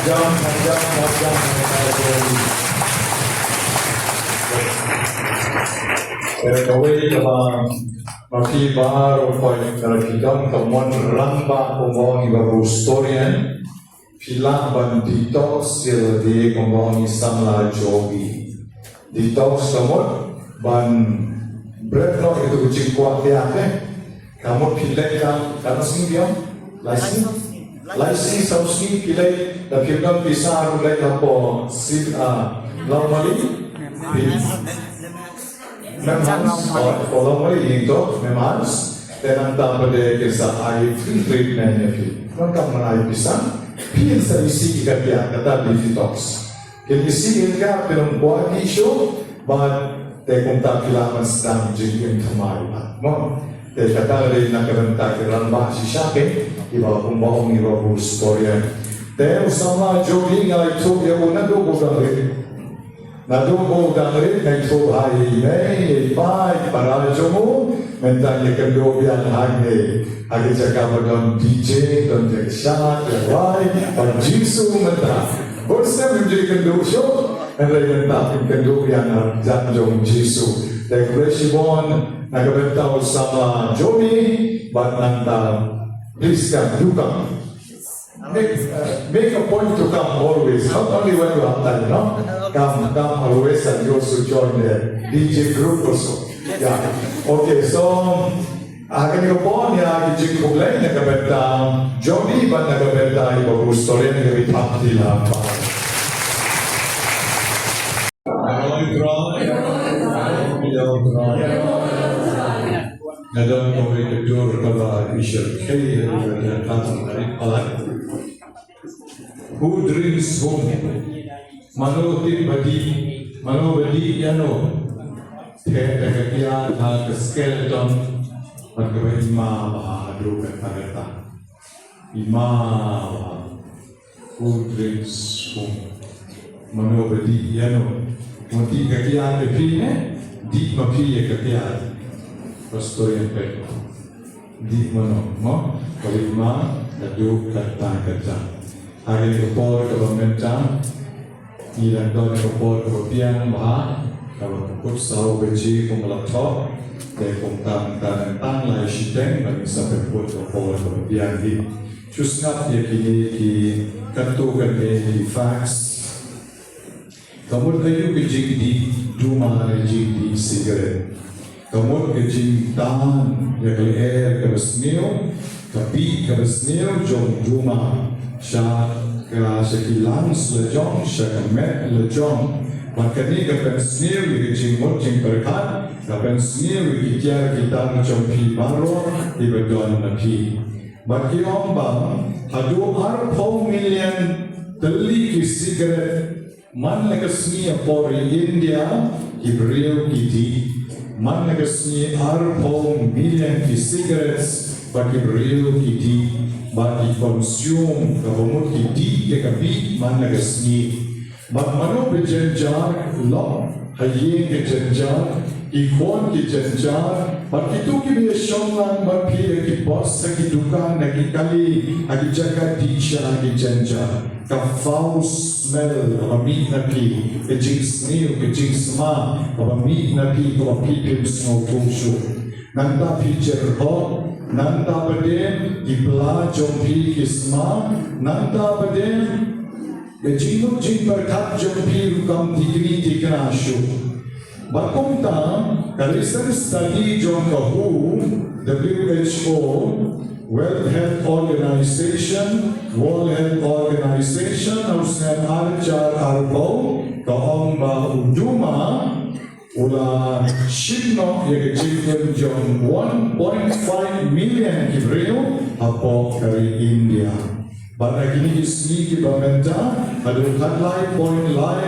Jam, jam, jam, jam, jam. Eh, kawei kaba, ma phi baroh phi, ka la ki don ka mon rangbah kumba ong i babu historian. Phi lah ban detox ïa lade kumba ong i samla Jogi. Detox ka mut ban bret noh ïa katu ka jingkwah biang, eh. Ka mut phi leit ka, katno sngi biang? Lai sngi? Lai sngi, saw sngi phi leit, lada phim don pisa ruh leit hapoh, ah, Lawmali. Phi Mem Hans, oh, Lawmali, ïing to, Mem Hans. Te nangta pat de kin sa ai free treatment ïa phi. Nangta man ai pisa, phin sa isih ïa ka biang, kata dei detox. Kin isih ïa ka, phin ym kwah ki shuh, bad te kumta phi lah ban sdang jingim thymmai pat. Mo, te kata dei na ka bynta ki rangbah shisha ki, kiba kumba ong i babu historian. Te u samla Jogi nga la ïathuh ïa u naduh u dang rit. Naduh u dang rit nga ïathuh ha i mei, i pa, i para jong u, mynta ngi kynduh biang hangne. Ha ki jaka ba don D J, don jaka shad, jaka wai, ban Jisu mynta. Bun snem ngim ju kynduh shuh, hynrei mynta phin kynduh biang ha jan jong Jisu. Te khublei shibun, na ka bynta u samla Jogi, bad nangta, please come, do come. Make, uh, make a point to come always, not only when you have time, no? Come, come always and you also join the D J group also. Yeah. Okay, so, uh, kane ka por ïa ki jingkhublei na ka bynta Johnny bad na ka bynta i babu historian, ka bynta phi la. Nga don kawei ka dur kaba i shyrkhei ïa ka, ka, ka, ka, ka, Who drinks whom? Mano tip ba dih? Mano ba dih ïano? Te da ka kiad ha ka skeleton. Bad kaba i ma ba ha duk ka tagata. I ma ba ha. Who drinks whom? Mano ba dih ïano? Mo dih ka kiad te phi ne? Dih ma phi ïa ka kiad. Pastor ïa phi. Dih mano, mo? Kaba i ma, ka duk kata kata. Ha kane ka por kaba mynta, ngi dang don ka por kaba biang bha, kaba kut saw baje kumba la thoh, te kumta mynta nang tang lai shiteng, ba ngin sa pynput ka por kaba biang hi. Shu sngap ïa kine ki katto katne ki facts. Ka mut aïu ka jingdih duma ne jingdih sigaret? Ka mut ka jingtan ïa ka lyer kaba sniew, ka bih kaba sniew jong duma sha ka, sha ki lungs la jong, sha ka met la jong. Bad kane ka pynsniew ïa ka jingmut jingpyrkhat, ka pynsniew ïa ki tiar ki tar jong phi baroh kiba don na phi. Bad ki ong ba haduh arphew million tylli ki sigaret man la ka sngi ha pori India, ki briew ki dih. Man la ka sngi arphew million ki cigarettes, ba ki briew ki dih, ba ki consume, kaba mut ki dih ïa ka bih man la ka sngi. Bad mano ba jynjar lok ha ïing ka jynjar, ki khun ki jynjar, bad kito kiba ïashong lang bad phi ha ki bus, ha ki dukan, ha ki kali, ha ki jaka dih sha ki jynjar. Ka foul smell kaba mih na phi, ka jingsniew, ka jingsma kaba mih na phi, kaba phi phim sngewthuh shuh. Nangta phi jyrhoh, nangta pat de ki pla jong phi ki sma, nangta pat de ka jingmut jingpyrkhat jong phi ruh kam thikni thikna shuh. Bad kumta, ka recent study jong ka WHO, W H O, World Health Organization, World Health Organization, ha u snem ar hajar arphew, ka ong ba u duma u la shim noh ïa ka jingim jong one point five million ki briew hapoh ka ri India. Bad ha kine ki sngi kiba mynta, haduh khatlai point lai,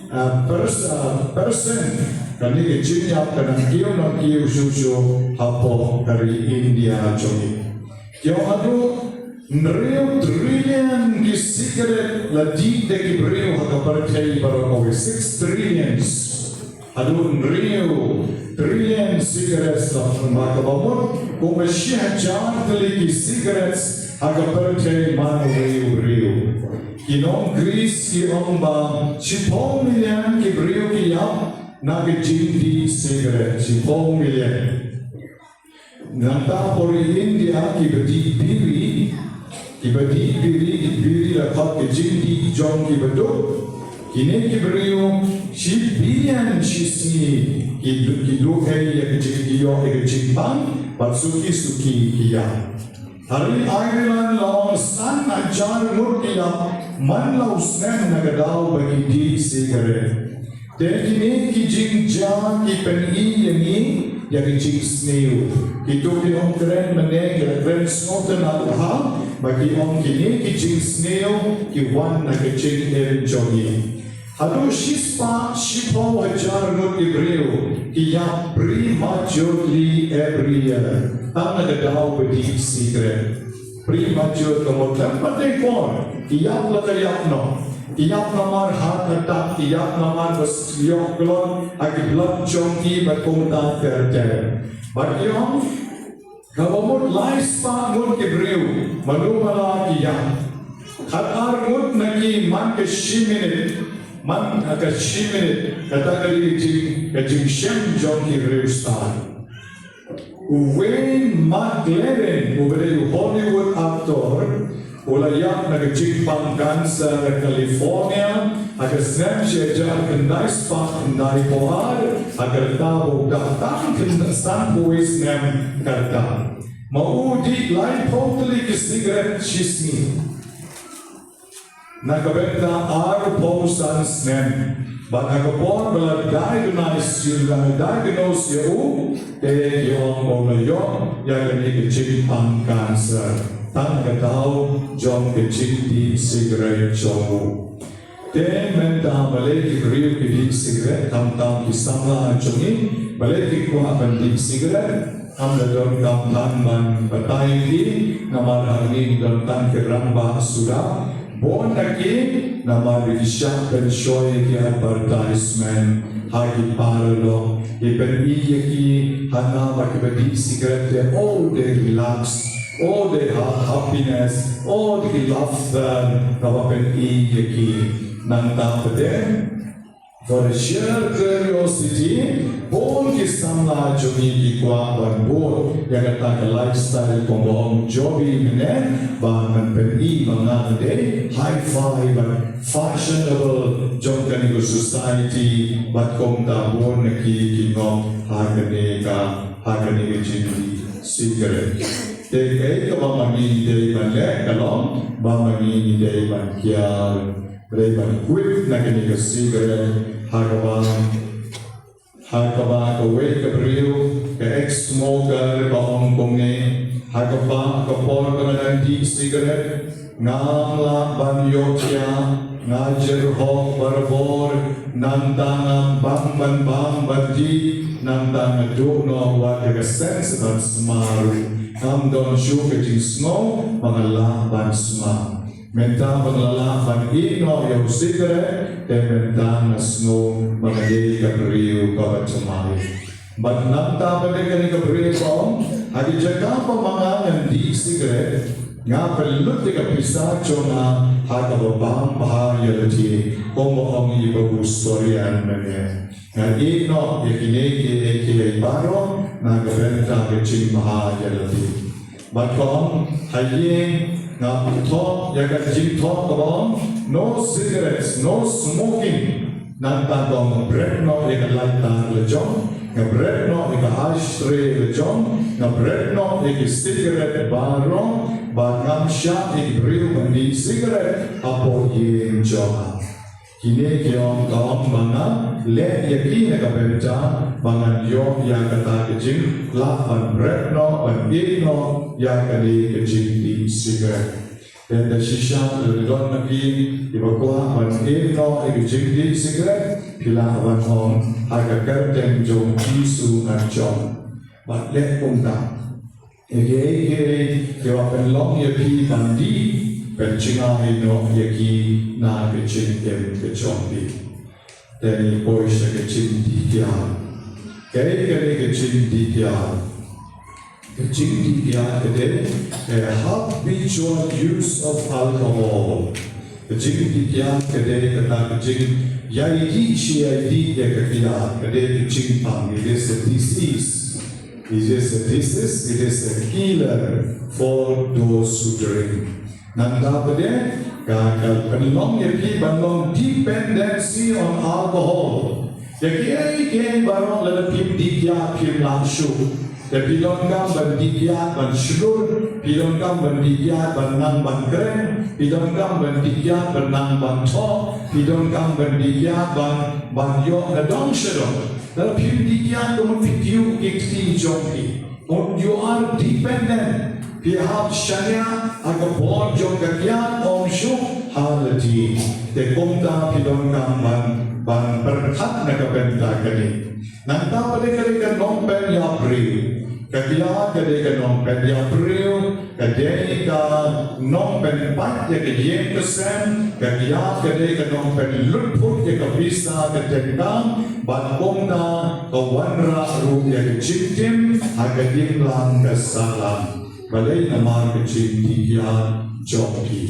ah, pers-, ah, percent kane ka jingïap ka nang kiew nang kiew shuh shuh hapoh ka ri India jong ngi. Ki ong haduh hynriew trillion ki sigaret la dih da ki briew ha ka pyrthei baroh kawei, six trillions. Haduh hynriew trillion cigarettes la pynbha, kaba mut kumba shi hajar tylli ki cigarettes ha ka pyrthei man uwei u briew. Ki nong Greece ki ong ba shiphew million ki briew ki ïap na ka jingdih sigaret, shiphew million. Nangta pori India kiba dih biri, kiba dih biri, biri la khot ka jingdih jong kiba duk. Kine ki briew shi billion shi sngi ki du-, ki duh ïa ka jing-, ki ïoh ïa ka jingpang, bad suki suki ki ïap. Ha ri Ireland la ong san hajar ngut ki ïap man la u snem na ka daw ba ki dih sigaret. Te kine ki jingjia ki pyni ïa ngi ïa ka jingsniew. Kito ki ong kren mynne, ki la kren sngewtynnat bha, ba ki ong kine ki jingsniew ki wan na ka jingim jong ngi. Haduh shispah shiphew hajar ngut ki briew ki ïap prematurely every year. Tang na ka daw ba dih sigaret. Premature ka mut khlem pat dei por, ki ïap la ka ïap noh. Ki ïap namar heart attack, ki ïap namar ba ïoh clot ha ki blood jong ki bad kumta ter ter. Bad ki ong, kaba mut lai spah ngut ki briew, mano mano ki ïap. Khat ar ngut na ki man ka shi minit, man ka shi minit, kata ka dei ka jing, ka jingshem jong ki riewstad. U Wayne McLaren, uba dei u Hollywood actor, u la ïap na ka jingpang cancer ha California, ha ka snem shi hajar khyndai spah khyndai phew ar, ha ka rta ba u dap tang khyndai, sanphew wei snem ka rta. Ma u dih laiphew tylli ki sigaret shi sngi. Na ka bynta arphew san snem. Bad ha ka por ba la diagnose, la diagnose ïa u, te ki ong ba u la ïoh ïa kane ka jingpang cancer. Tang ka daw jong ka jingdih sikret jong u. Te mynta balei ki briew ki dih sikret, khamtam ki samla jong ngi, balei ki kwah ban dih sikret? Kam da donkam tang ban batai ki, namar ha ngi don tang ki rangbah suda. Bun na ki, namar ki shah pynshoi ki advertisement ha ki parlor, ki pyni ïa ki hana ba kiba dih sikret te, oh, they relax, oh, they have happiness, oh, they love them, kaba pyni ïa ki. Nangta pat de, for the sheer curiosity, bun ki samla jong ngi ki kwah ban bud ïa kata ka lifestyle kumba ong Joby mynne, ba ngan pyni ba nga dei hi-fi bad fashionable jong kane ka society, bad kumta bun na ki ki ngop ha kane ka, ha kane ka jingdih sikret. Te kaei kaba ma ngi dei ban leh ka long ba ma ngi dei ban kiar, dei ban quit na kane ka sikret, ha kaba, ha kaba kawei ka briew, ka ex-smoker, ka ong kumne, ha kaba ka por ba nga dang dih sikret, ngam lah ban ïohthiah, nga jyrhoh barabor, nangta ngam bam ban bam ban dih, nangta nga duh noh wat ïa ka sens ban sumar. Ngam don shuh ka jingsngew ba nga lah ban sumar. Mynta ba nga lah ban ïeh noh ïa u sikret, te mynta nga sngew ba nga dei ka briew kaba thymmai. Bad nangta pat de kane ka briew ka ong, ha ki jaka ba ma nga ngan dih sikret, nga pynlut ïa ka pisa jong nga ha kaba bam bha ïa lade, kumba ong i Babu Storian mynne. Nga ïeh noh ïa kine kiei kiei baroh na ka bynta ka jingbha ïa lade. Bad ka ong, ha ïing nga thoh ïa ka jingthoh kaba ong, no cigarettes, no smoking. Nangta ka ong, nga bret noh ïa ka lighter la jong, nga bret noh ïa ka ashtray la jong, nga bret noh ïa ki sikret baroh, bad ngam shah ïa ki briew ban dih sikret hapoh ïing jong nga. Kine ki ong, ka ong ba nga leh ïa ki na ka bynta ba ngan ïoh ïa kata ka jinglah ban bret noh, ban ïeh noh ïa kane ka jingdih sikret. Te da shisha lada don na phi kiba kwah ban ïeh noh ïa ka jingdih sikret, phi lah ban ong, ha ka kyrteng jong u Jisu ngan jong. Bad leh kumta. Ïa kiei kiei kiba pynlong ïa phi ban dih, pynjngai noh ïa ki na ka jingim ka jong phi. Te ngin poi sha ka jingdih kiad. Kaei kane ka jingdih kiad? Ka jingdih kiad ka dei ka habitual use of alcohol. Ka jingdih kiad ka dei kata ka jingïaidih shi ïaidih ïa ka kiad, ka dei ka jingpang, it is a disease. It is a disease, it is a killer for those who drink. Nangta pat de, ka, ka pynlong ïa phi ban long dependency on alcohol. Ïa kiei kiei baroh lada phim dih kiad phim lah shuh. Te phi donkam ban dih kiad ban shlur, phi donkam ban dih kiad ban nang ban kren, phi donkam ban dih kiad ban nang ban thoh, phi donkam ban dih kiad ban, ban ïoh nadong shadong. Lada phim dih kiad ka mut phi tiew ki kti jong phi. When you are dependent, phi hap shaniah ha ka bor jong ka kiad, ym shuh ha lade. Te kumta phi donkam ban, ban pyrkhat na ka bynta kane. Nangta pat de ka dei ka nongpynïap briew. Ka kiad ka dei ka nongpynïap briew, ka dei ka nongpynpait ïa ka ïing ka sem, ka kiad ka dei ka nongpynlut phut ïa ka pisa ka tyngka, bad kumta ka wanrah ruh ïa ka jingtim ha ka imlang ka sahlang. Balei? Namar ka jingdih kiad jong phi.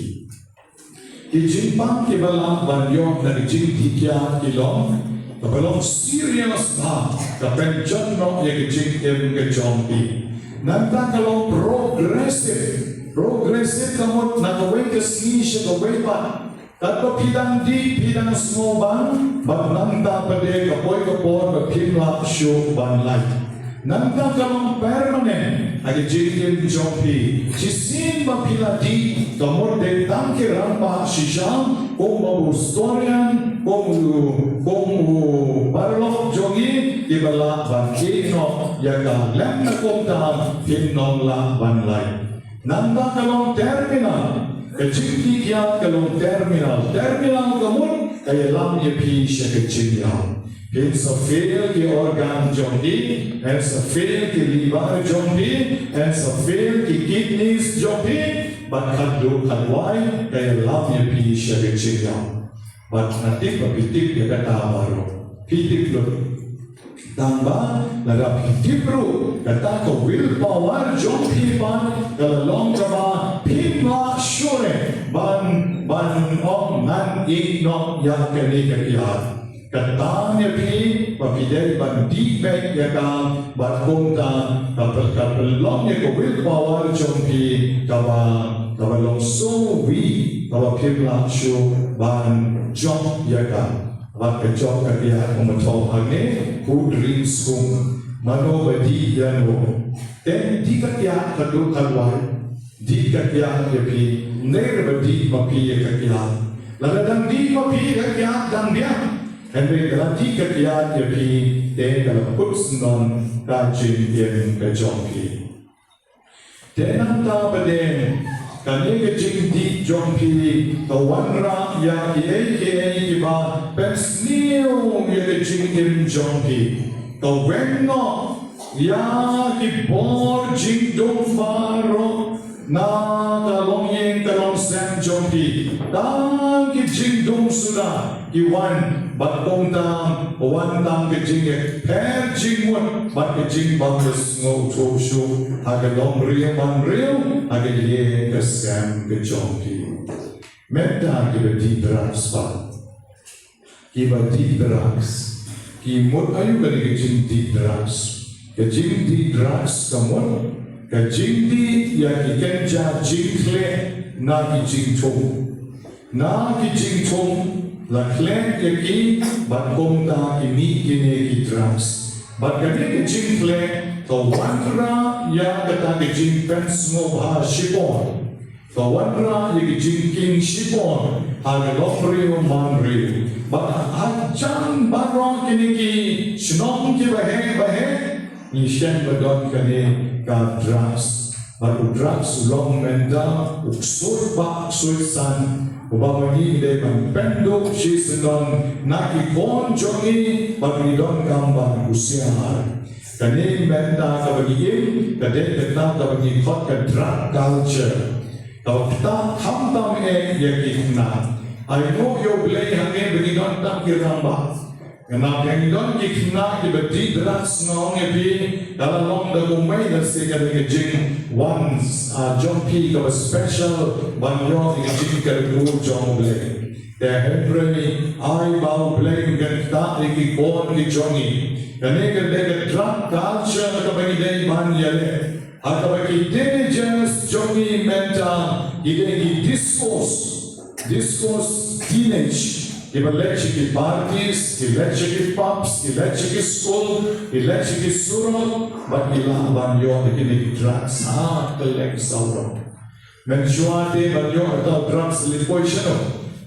Ki jingpang kiba lah ban ïoh na ka jingdih kiad ki long, kaba long serious bha, ka pynjot noh ïa ka jingim ka jong phi. Nangta ka long progressive. Progressive ka mut na kawei ka sngi sha kawei pat. Katba phi dang dih, phi dang sngewbang, bad nangta pat de ka poi ka por ba phim lah shuh ban lait. Nangta ka long permanent ha ka jingim jong phi. Shisien ba phi la dih, ka mut dei tang ki rangbah shisha, kum u Storian, kum u, kum u paralok jong ngi, kiba lah ban ïeh noh ïa ka, lymda kumta phim nang lah ban lait. Nangta ka long terminal. Ka jingdih kiad ka long terminal. Terminal ka mut ka ïalam ïa phi sha ka jingïap. Phin sa fail ki organ jong phi, phin sa fail ki liver jong phi, phin sa fail ki kidneys jong phi, bad khadduh khadwai ka ïalam ïa phi sha ka jingïap. Bad nga tip ba phi tip ïa kata baroh. Phi tip lut. Tangba lada phi tip ruh, kata ka willpower jong phi pat ka la long kaba phim lah shuh ban, ban ong ngan ïeh noh ïa kane ka kiad. Ka tam ïa phi ba phi dei ban dih beit ïa ka, bad kumta ka pyn, ka pynlong ïa ka willpower jong phi kaba, kaba long so weak, kaba phim lah shuh ban jop ïa ka. Bad ka jop ka kiad kumba thoh hangne, who drinks whom. Mano ba dih ïano. Te dih ka kiad khadduh khadwai. Dih ka kiad ïa phi. Ym dei ba dih ma phi ïa ka kiad. Lada dang dih ma phi ïa ka kiad dang biang. Hynrei lada dih ka kiad ïa phi, te ka la kut syndon ka jingim ka jong phi. Te nangta pat de, kane ka jingdih jong phi ka wanrah ïa kiei kiei kiba pynsniew ïa ka jingim jong phi. Ka weng noh ïa ki bor jingdum baroh na ka longïing ka longsem jong phi. Tang ki jingdum suda ki wan, bad kumta wan tang ka jingïapher jingmut bad ka jingbym ïasngewthuh shuh ha ka longbriew manbriew, ha ka ïing ka sem ka jong phi. Mynta kiba dih drugs pat. Kiba dih drugs ki mut aïu kane ka jingdih drugs? Ka jingdih drugs ka mut ka jingdih ïa ki kynja jingkhleh na ki jingthung. Na ki jingthung la khleh ïa ki, bad kumta ki mih kine ki drugs. Bad kane ka jingkhleh ka wanrah ïa kata ka jingpynsngewbha shipor. Ka wanrah ïa ka jingkieng shipor ha ka longbriew manbriew. Bad hajan baroh kine ki shnong kiba heh ba heh, ngi shem ba don kane ka drugs. Bad u drugs u long mynta u ksuid bah ksuid san, uba ma ngi dei ban pynduh shisyndon na ki khun jong ngi, bad ngi donkam ban husiar. Kane mynta kaba ngi im, ka dei kata kaba ngi khot ka drug culture. Kaba ktah khamtam eh ïa ki khynnah. Ai nguh ïa U Blei hangne ba ngi don tang ki rangbah. Namar ba ngi don ki khynnah kiba dih drugs, nga ong ïa phi, ka la long da kumwei lane ka dei ka jingwan, ah, jong phi kaba special ban ïoh ïa ka jingkyrkhu jong U Blei. Te hynrei ai ba U Blei un ktah ïa ki khun ki jong ngi. Kane ka dei ka drug culture kaba ngi dei ban ïaleh. Ha kaba ki teenagers jong ngi mynta ki dei ki discos, discos teenage. Kiba leit sha ki parties, ki leit sha ki pubs, ki leit sha ki skul, ki leit sha ki surok, bad ki lah ban ïoh ïa kine ki drugs ha kylleng sawdong. Mynshuwa te ban ïoh ïa ka drugs leit poi shano?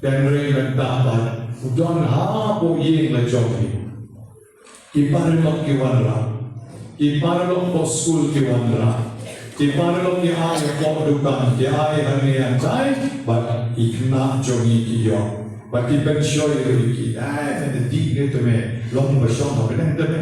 Hynrei mynta pat u don hapoh ïing la jong ngi. Ki paralok ki wanrah. Ki paralok poh skul ki wanrah. Ki paralok ki ai hapoh dukan, ki ai hangne hangtai, bad ki khynnah jong ngi ki ïoh. Bad ki pynshoi ruh ïa ki, ai, mynta dih ne te me, long ba shong ha bneng te me.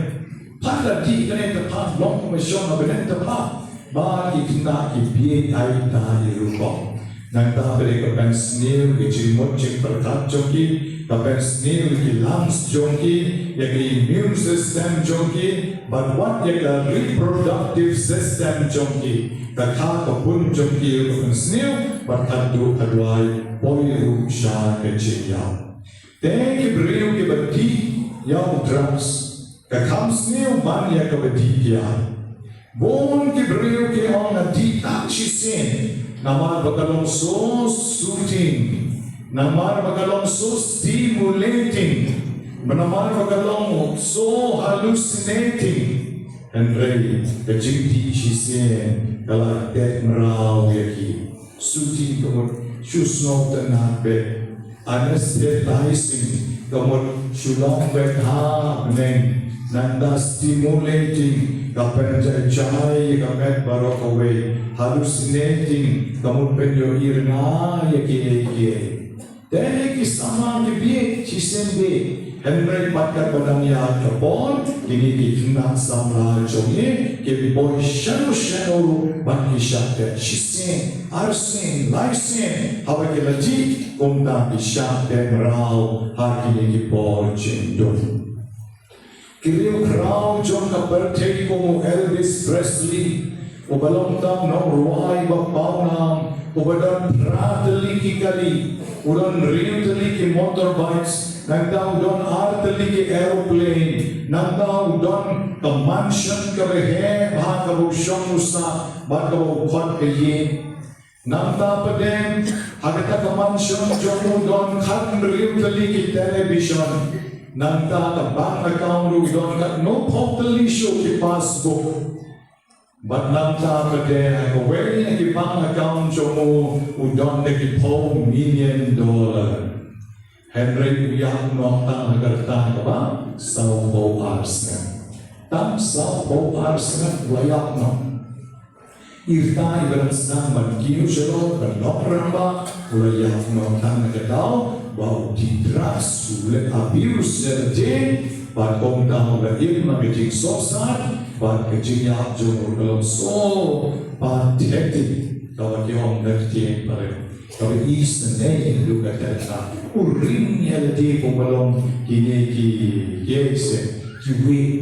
Pat la dih kane te pat, long ba shong ha bneng te pat. Ba ki khynnah ki bieit aita ïa rukom. Nangta pat de ka pynsniew ïa ki jingmut jingpyrkhat jong ki, ka pynsniew ïa ki lungs jong ki, ïa ki immune system jong ki, bad wat ïa ka reproductive system jong ki. Ka kha ka pun jong ki ka pynsniew, bad khadduh khadwai poi ruh sha ka jingïap. Te ki briew kiba dih ïa u drugs, ka kham sniew ban ïa kaba dih ïa. Bun ki briew ki ong nga dih tang shisien, namar ba ka long so soothing, namar ba ka long so stimulating, namar ba ka long so hallucinating. Hynrei ka jingdih shisien ka la tet mraw ïa ki. Soothing ka mut shu sngewtynnat beit. Anesthetizing ka mut shu long beit ha bneng. Nangta stimulating, ka pynjai jai ïa ka met baroh kawei. Hallucinating, ka mut pynïohi rnga ïa kiei kiei. Te ki samla ki bieit shisien bieit. Hynrei pat katba dang ïaid ka por, kine ki khynnah samla jong ngi ki poi shano shano ruh, bad ki shah teh shisien, arsien, laisien, haba ki la dih, kumta ki shah teh mraw ha kine ki por jingdum. Ki riewkhraw jong ka pyrthei kum u Elvis Presley, uba long tang nongrwai ba pawnam, uba don phra tylli ki kali, u don hynriew tylli ki motorbikes, nangta u don ar tylli ki aeroplane, nangta u don ka mansion kaba heh bha kaba u shong u sah bad kaba u khot ka ïing. Nangta pat de, ha kata ka mansion jong u don khathynriew tylli ki television. Nangta ka bank account u don katno phew tylli shuh ki passbook. Bad nangta pat de, ha kawei na ki bank account jong u, u don da ki phew million dollar. Hynrei u ïap noh tang ha ka rta kaba sawphew ar snem. Tang sawphew ar snem u la ïap noh. Ita iba dang sdang ban kiew shalor, ban long rangbah, u la ïap noh tang na ka daw ba u dih drugs, u leh abuse ïa lade, bad kumta u la im na ka jingsohsat, bad ka jingïap jong u ka long so pathetic, kaba ki ong da ka ktien Bareilly, kaba isynei haduh katta katta. U ring ïa lade kumba long kine ki, ki ïa, ki wieh.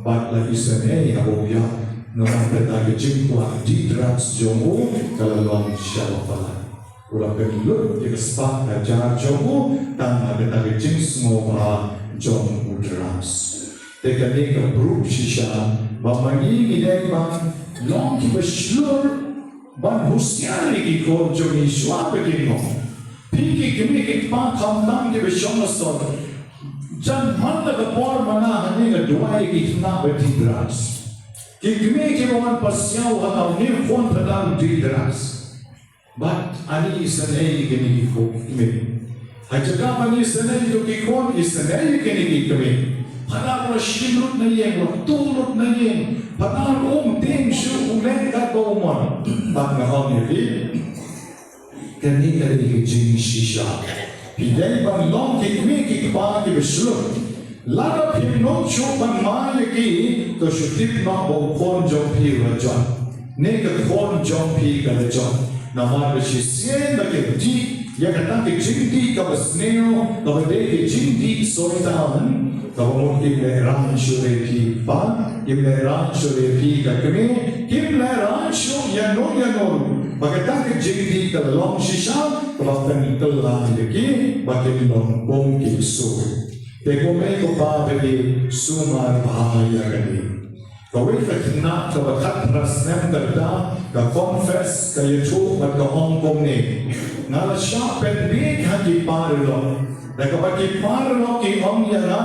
Bad la isynei haba u ïap, namar kata ka jingkwah dih drugs jong u ka la long sha ba palat. U la pynlut ïa ka spah ka jar jong u tang ha kata ka jingsngewbha jong u drugs. Te kane ka proof shisha ba ma ngi ngi dei ban long kiba shlur, ban husiar ïa ki khun jong ngi shuwa ba kin ong. Phi ki kmie ki kpa khamtam kiba shong ha sor, jan man la ka por ma nga hangne nga duwai ïa ki khynnah ba dih drugs. Ki kmie kiba wan pasiaw ha nga, une u khun phi dang dih drugs. Bad ani isynei ïa kine ki khun, kmie. Ha jaka ban isynei ïa ki khun, isynei ïa kine ki kmie. Phi dang la shim lut na ïing, la tu lut na ïing. Phi dang um tieng shuh, u leh katba u mon. Bad nga ong ïa phi, kane ka dei ka jingshisha. Phi dei ban long ki kmie ki kpa kiba shlur. Lada phim nud shuh ban mai ïa ki, to shu tip noh ba u khun jong phi u la jot, ne ka khun jong phi ka la jot. Namar ba shisien ba ki dih ïa kata ka jingdih kaba sniew, kaba dei ka jingdih soitan, kaba mut kim leh rang shuh ïa phi kpa, kim leh rang shuh ïa phi ka kmie, kim leh rang shuh ïano ïano ruh. Ba kata ka jingdih ka la long shisha kaba pynkylla ïa ki ba kin long kum ki ksuid. Te ko mei ko pa, ba ïeit, sumar bha ïa kane. Kawei ka khynnah kaba khatphra snem ka rta, ka confess, ka ïathuh bad ka ong kumne: Nga la shah pynbieit ha ki paralok. Da kaba ki paralok ki ong ïa nga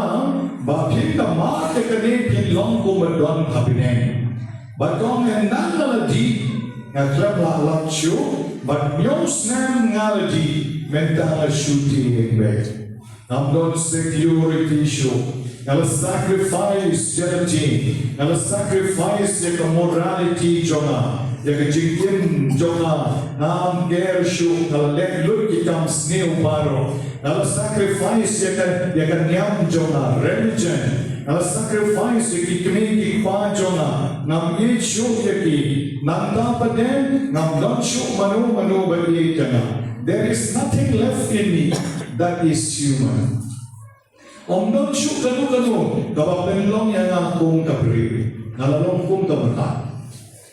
ba phim da mad ïa kane phin long kum ba don ha bneng. Bad ka ong, ynda nga la dih nga khlem lah lap shuh, bad hynñiew snem nga la dih, mynta nga shu tieng beit. Ngam don security shuh. Nga la sacrifice ïa ka jing, nga la sacrifice ïa ka morality jong nga, ïa ka jingim jong nga. Ngam ker shuh, nga la leh lut ki kam sniew baroh. Nga la sacrifice ïa ka, ïa ka niam jong nga, religion. Nga la sacrifice ïa ki kmie ki kpa jong nga. Ngam ïeit shuh ïa ki. Nangta pat de ngam don shuh mano mano ba ïeit ïa nga. There is nothing left in me that is human. Ym don shuh kano kano kaba pynlong ïa nga kum ka briew. Nga la long kum ka mrad.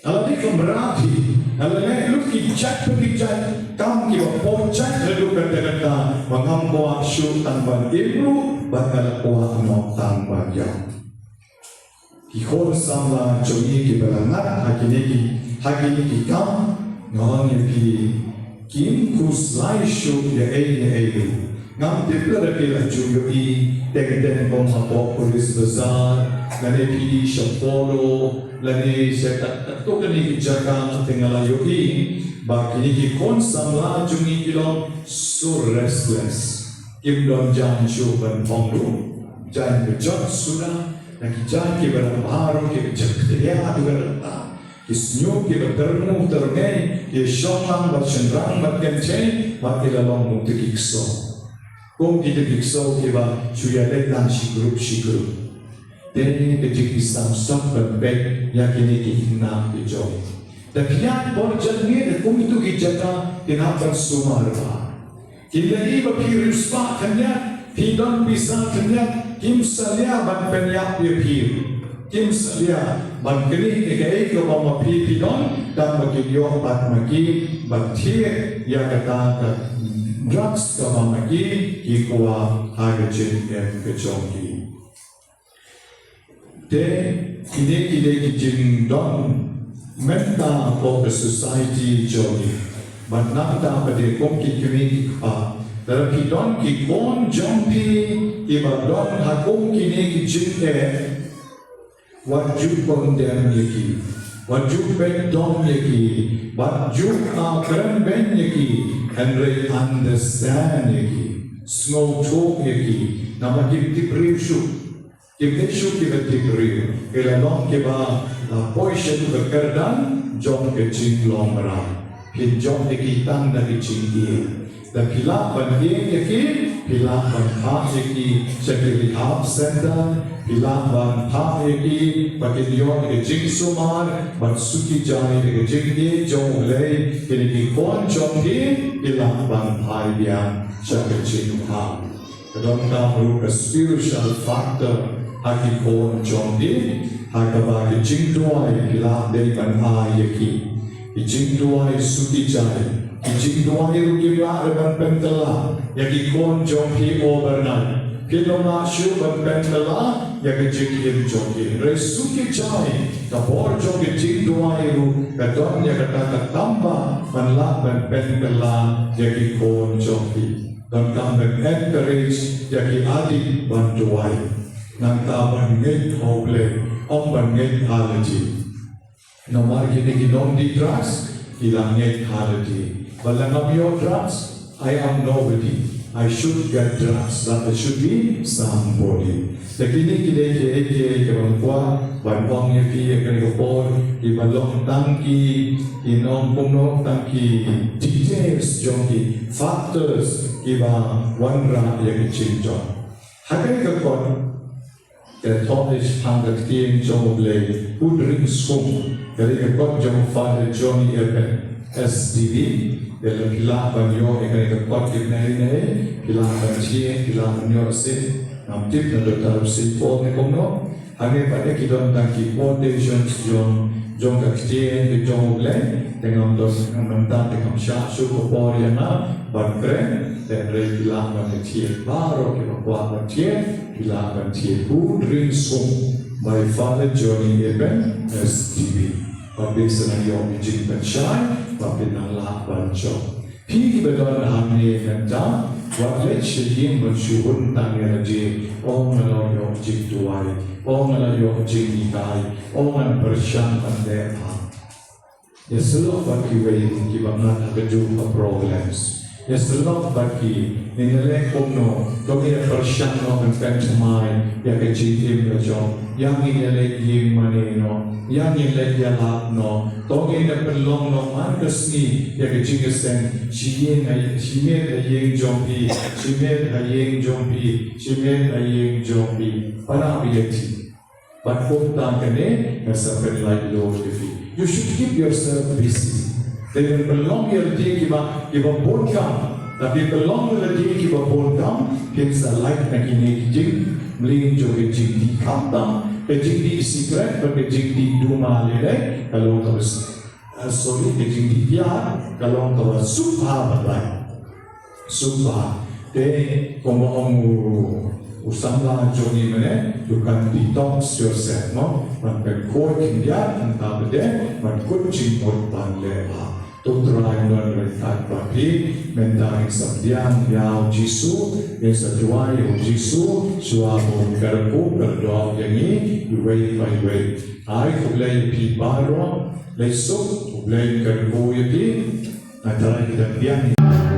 Nga la dei ka mrad hi. Nga la leh lut ki jait pa ki jait kam kiba poi jait haduh katta katta, ba ngam kwah shuh tang ban im ruh, bad nga la kwah noh tang ban ïap. Ki khun samla jong ngi kiba la ngat ha kine ki, ha kine ki kam, nga ong ïa phi, kim khuslai shuh ïa ei ïa ei ruh. Ngam tip lada phi la ju ïohi, teng teng kum hapoh Police Bazar, lane phi sha Polo, lane sha kat, katto katne ki jaka te nga la ïohi ba kine ki khun samla jong ngi ki long so restless. Kim don jaiñ shuh ban phong ruh, jaiñ ba jot suda, Na ki jait kiba rah baroh kiba jep tia tu ka rah. Ki sñiuh kiba tyrmu tyrngei, ki shong lang bad shynrang bad kynthei, bad ki la long kum tu ki ksew. Kum ki tu ki ksew kiba shu ïaleit lang shi group shi group. Te ka jingïasam suk ban peit ïa kine ki khynnah ki jong. Da phi ïaid bor jait miet kum tu ki jaka ki hap ban sumar bha. Ki la ïohi ba phi riewspah khyndiat, phi don pisa khyndiat, kim salia ban pynïap ïa phi. Kim salia ban knieh ïa kaei kaba ma phi phi don, tang ba kin ïoh pat ma ki ban thied ïa kata ka drugs kaba ma ki ki kwah ha ka jingim ka jong ki. Te kine kine ki jingdon mynta ko ka society jong ngi. Bad nangta pat de kum ki kmie ki kpa, lada phi don ki khun jong phi kiba don ha kum kine ki jingeh, wat ju condemn ïa ki, wat ju peit dom ïa ki, wat ju kren beiñ ïa ki. Hynrei understand ïa ki, sngewthuh ïa ki. Namar kim tip briew shuh. Kim dei shuh kiba tip briew, ki la long kiba la poi sha ka kyrdan jong ka jinglong mraw. Phin jop ïa ki tang da ka jingïeit. Da phi lah ban ïeit ïa ki, phi lah ban phah ïa ki sha ki rehab center, phi lah ban phah ïa ki ba kin ïoh ïa ka jingsumar bad suki jai ïa ka jingïeit jong U Blei. Kine ki khun jong phi, phi lah ban phai biang sha ka jingmaham. Ka donkam ruh ka spiritual factor ha ki khun jong phi, ha kaba ki jingduwai ki lah dei ban ai ïa ki. Ki jingduwai suki jai, ki jingduwai ruh ki lah dei ban pynkylla ïa ki khun jong phi overnight. Phi ym lah shuh ban pynkylla ïa ka jingim jong ki. Hynrei suki jai, ka bor jong ki jingduwai ruh ka don ïa kata ka tamba ban lah ban pynkylla ïa ki khun jong phi. Donkam ban encourage ïa ki adi ban duwai. Nangta ban ngeit ha U Blei, ym ban ngeit ha lade. Namar kine ki nongdie drugs ki la ngeit ha lade. Ba lada ngam ïoh drugs, I am nobody. I should get drugs. That I should be somebody. Te kine ki dei kiei kiei kiba nga kwah ban ong ïa phi ha kane ka por, kiba long tang ki, ki nongpynlong, tang ki details jong ki factors kiba wanrah ïa ka jingjop. Ha kane ka kot, ka thoh shaphang ka ktien jong U Blei, Hudring Sung, ka dei ka kot jong Father Johnny Eben, S D B. Te lada phi lah ban ïoh ïa kane ka kot kine ne, phi lah ban thied, phi lah ban ïoh sih. Ngam tip na Doctor Saint Paul ne kumno. Hangne pat de ki don tang ki quotations jong, jong ka ktien ka jong U Blei. Te ngam don, ngam don tang, te ngam shah shuh ka por ïa nga ban kren. Te hynrei phi lah ban thied, baroh kiba kwah ban thied, phi lah ban thied. Hudring Sung by Father Johnny Eben, S D B. Bad phin sa ïoh ka jingpynshai, bad phin nang lah ban jop. Phi kiba don hangne mynta, wat leit sha ïing ban shu hun tang ïa lade, o nga la ïoh jingduwai, o nga la ïoh jinghikai, o ngan pyrshang ban leh bha. Ïa sylloh bad kiwei kiba ngat ha kajuh ka problems. Ïa sylloh bad ki, ngin ïa leh kumno, to ngin ïa pyrshang noh ban pynthymmai ïa ka jingim ka jong. Ïa ngin ïa leit ïing mane noh, ïa ngin leit ïalap noh, to ngin ïa pynlong noh man ka sngi ïa ka jingïaseng, shi ïing ha, shi miet ha ïing jong phi, shi miet ha ïing jong phi, shi miet ha ïing jong phi. Para ba ïa ti. Bad kumta kane nga sa pynlait lut ïa phi. You should keep yourself busy. Te pynlong ïa lade kiba, kiba bun kam. Te pynlong ïa lade kiba bun kam, phin sa lait na kine ki jingmlien jong ka jingdih khamtam, ka jingdih sikret bad ka jingdih duma lei lei, ka long kaba s-, ah, sorry, ka jingdih kiad, ka long kaba suk bha ban lait. Suk bha. Te kumba ong u, u samla jong ngi mynne, you can detox yourself, no? Ban pynkhuid khyndiat, nangta pat de ban kut jingmut ban leh bha. To Trai un don ryngkat bad phi. Mynta ngin sa pdiang ïa U Jisu, ngin sa duwai ïa U Jisu, shuwa ba un kyrkhu kyrdoh ïa ngi iwei pa iwei. Ai khublei ïa phi baroh, leit suk, U Blei un kyrkhu ïa phi. Nga trai ki dang biang.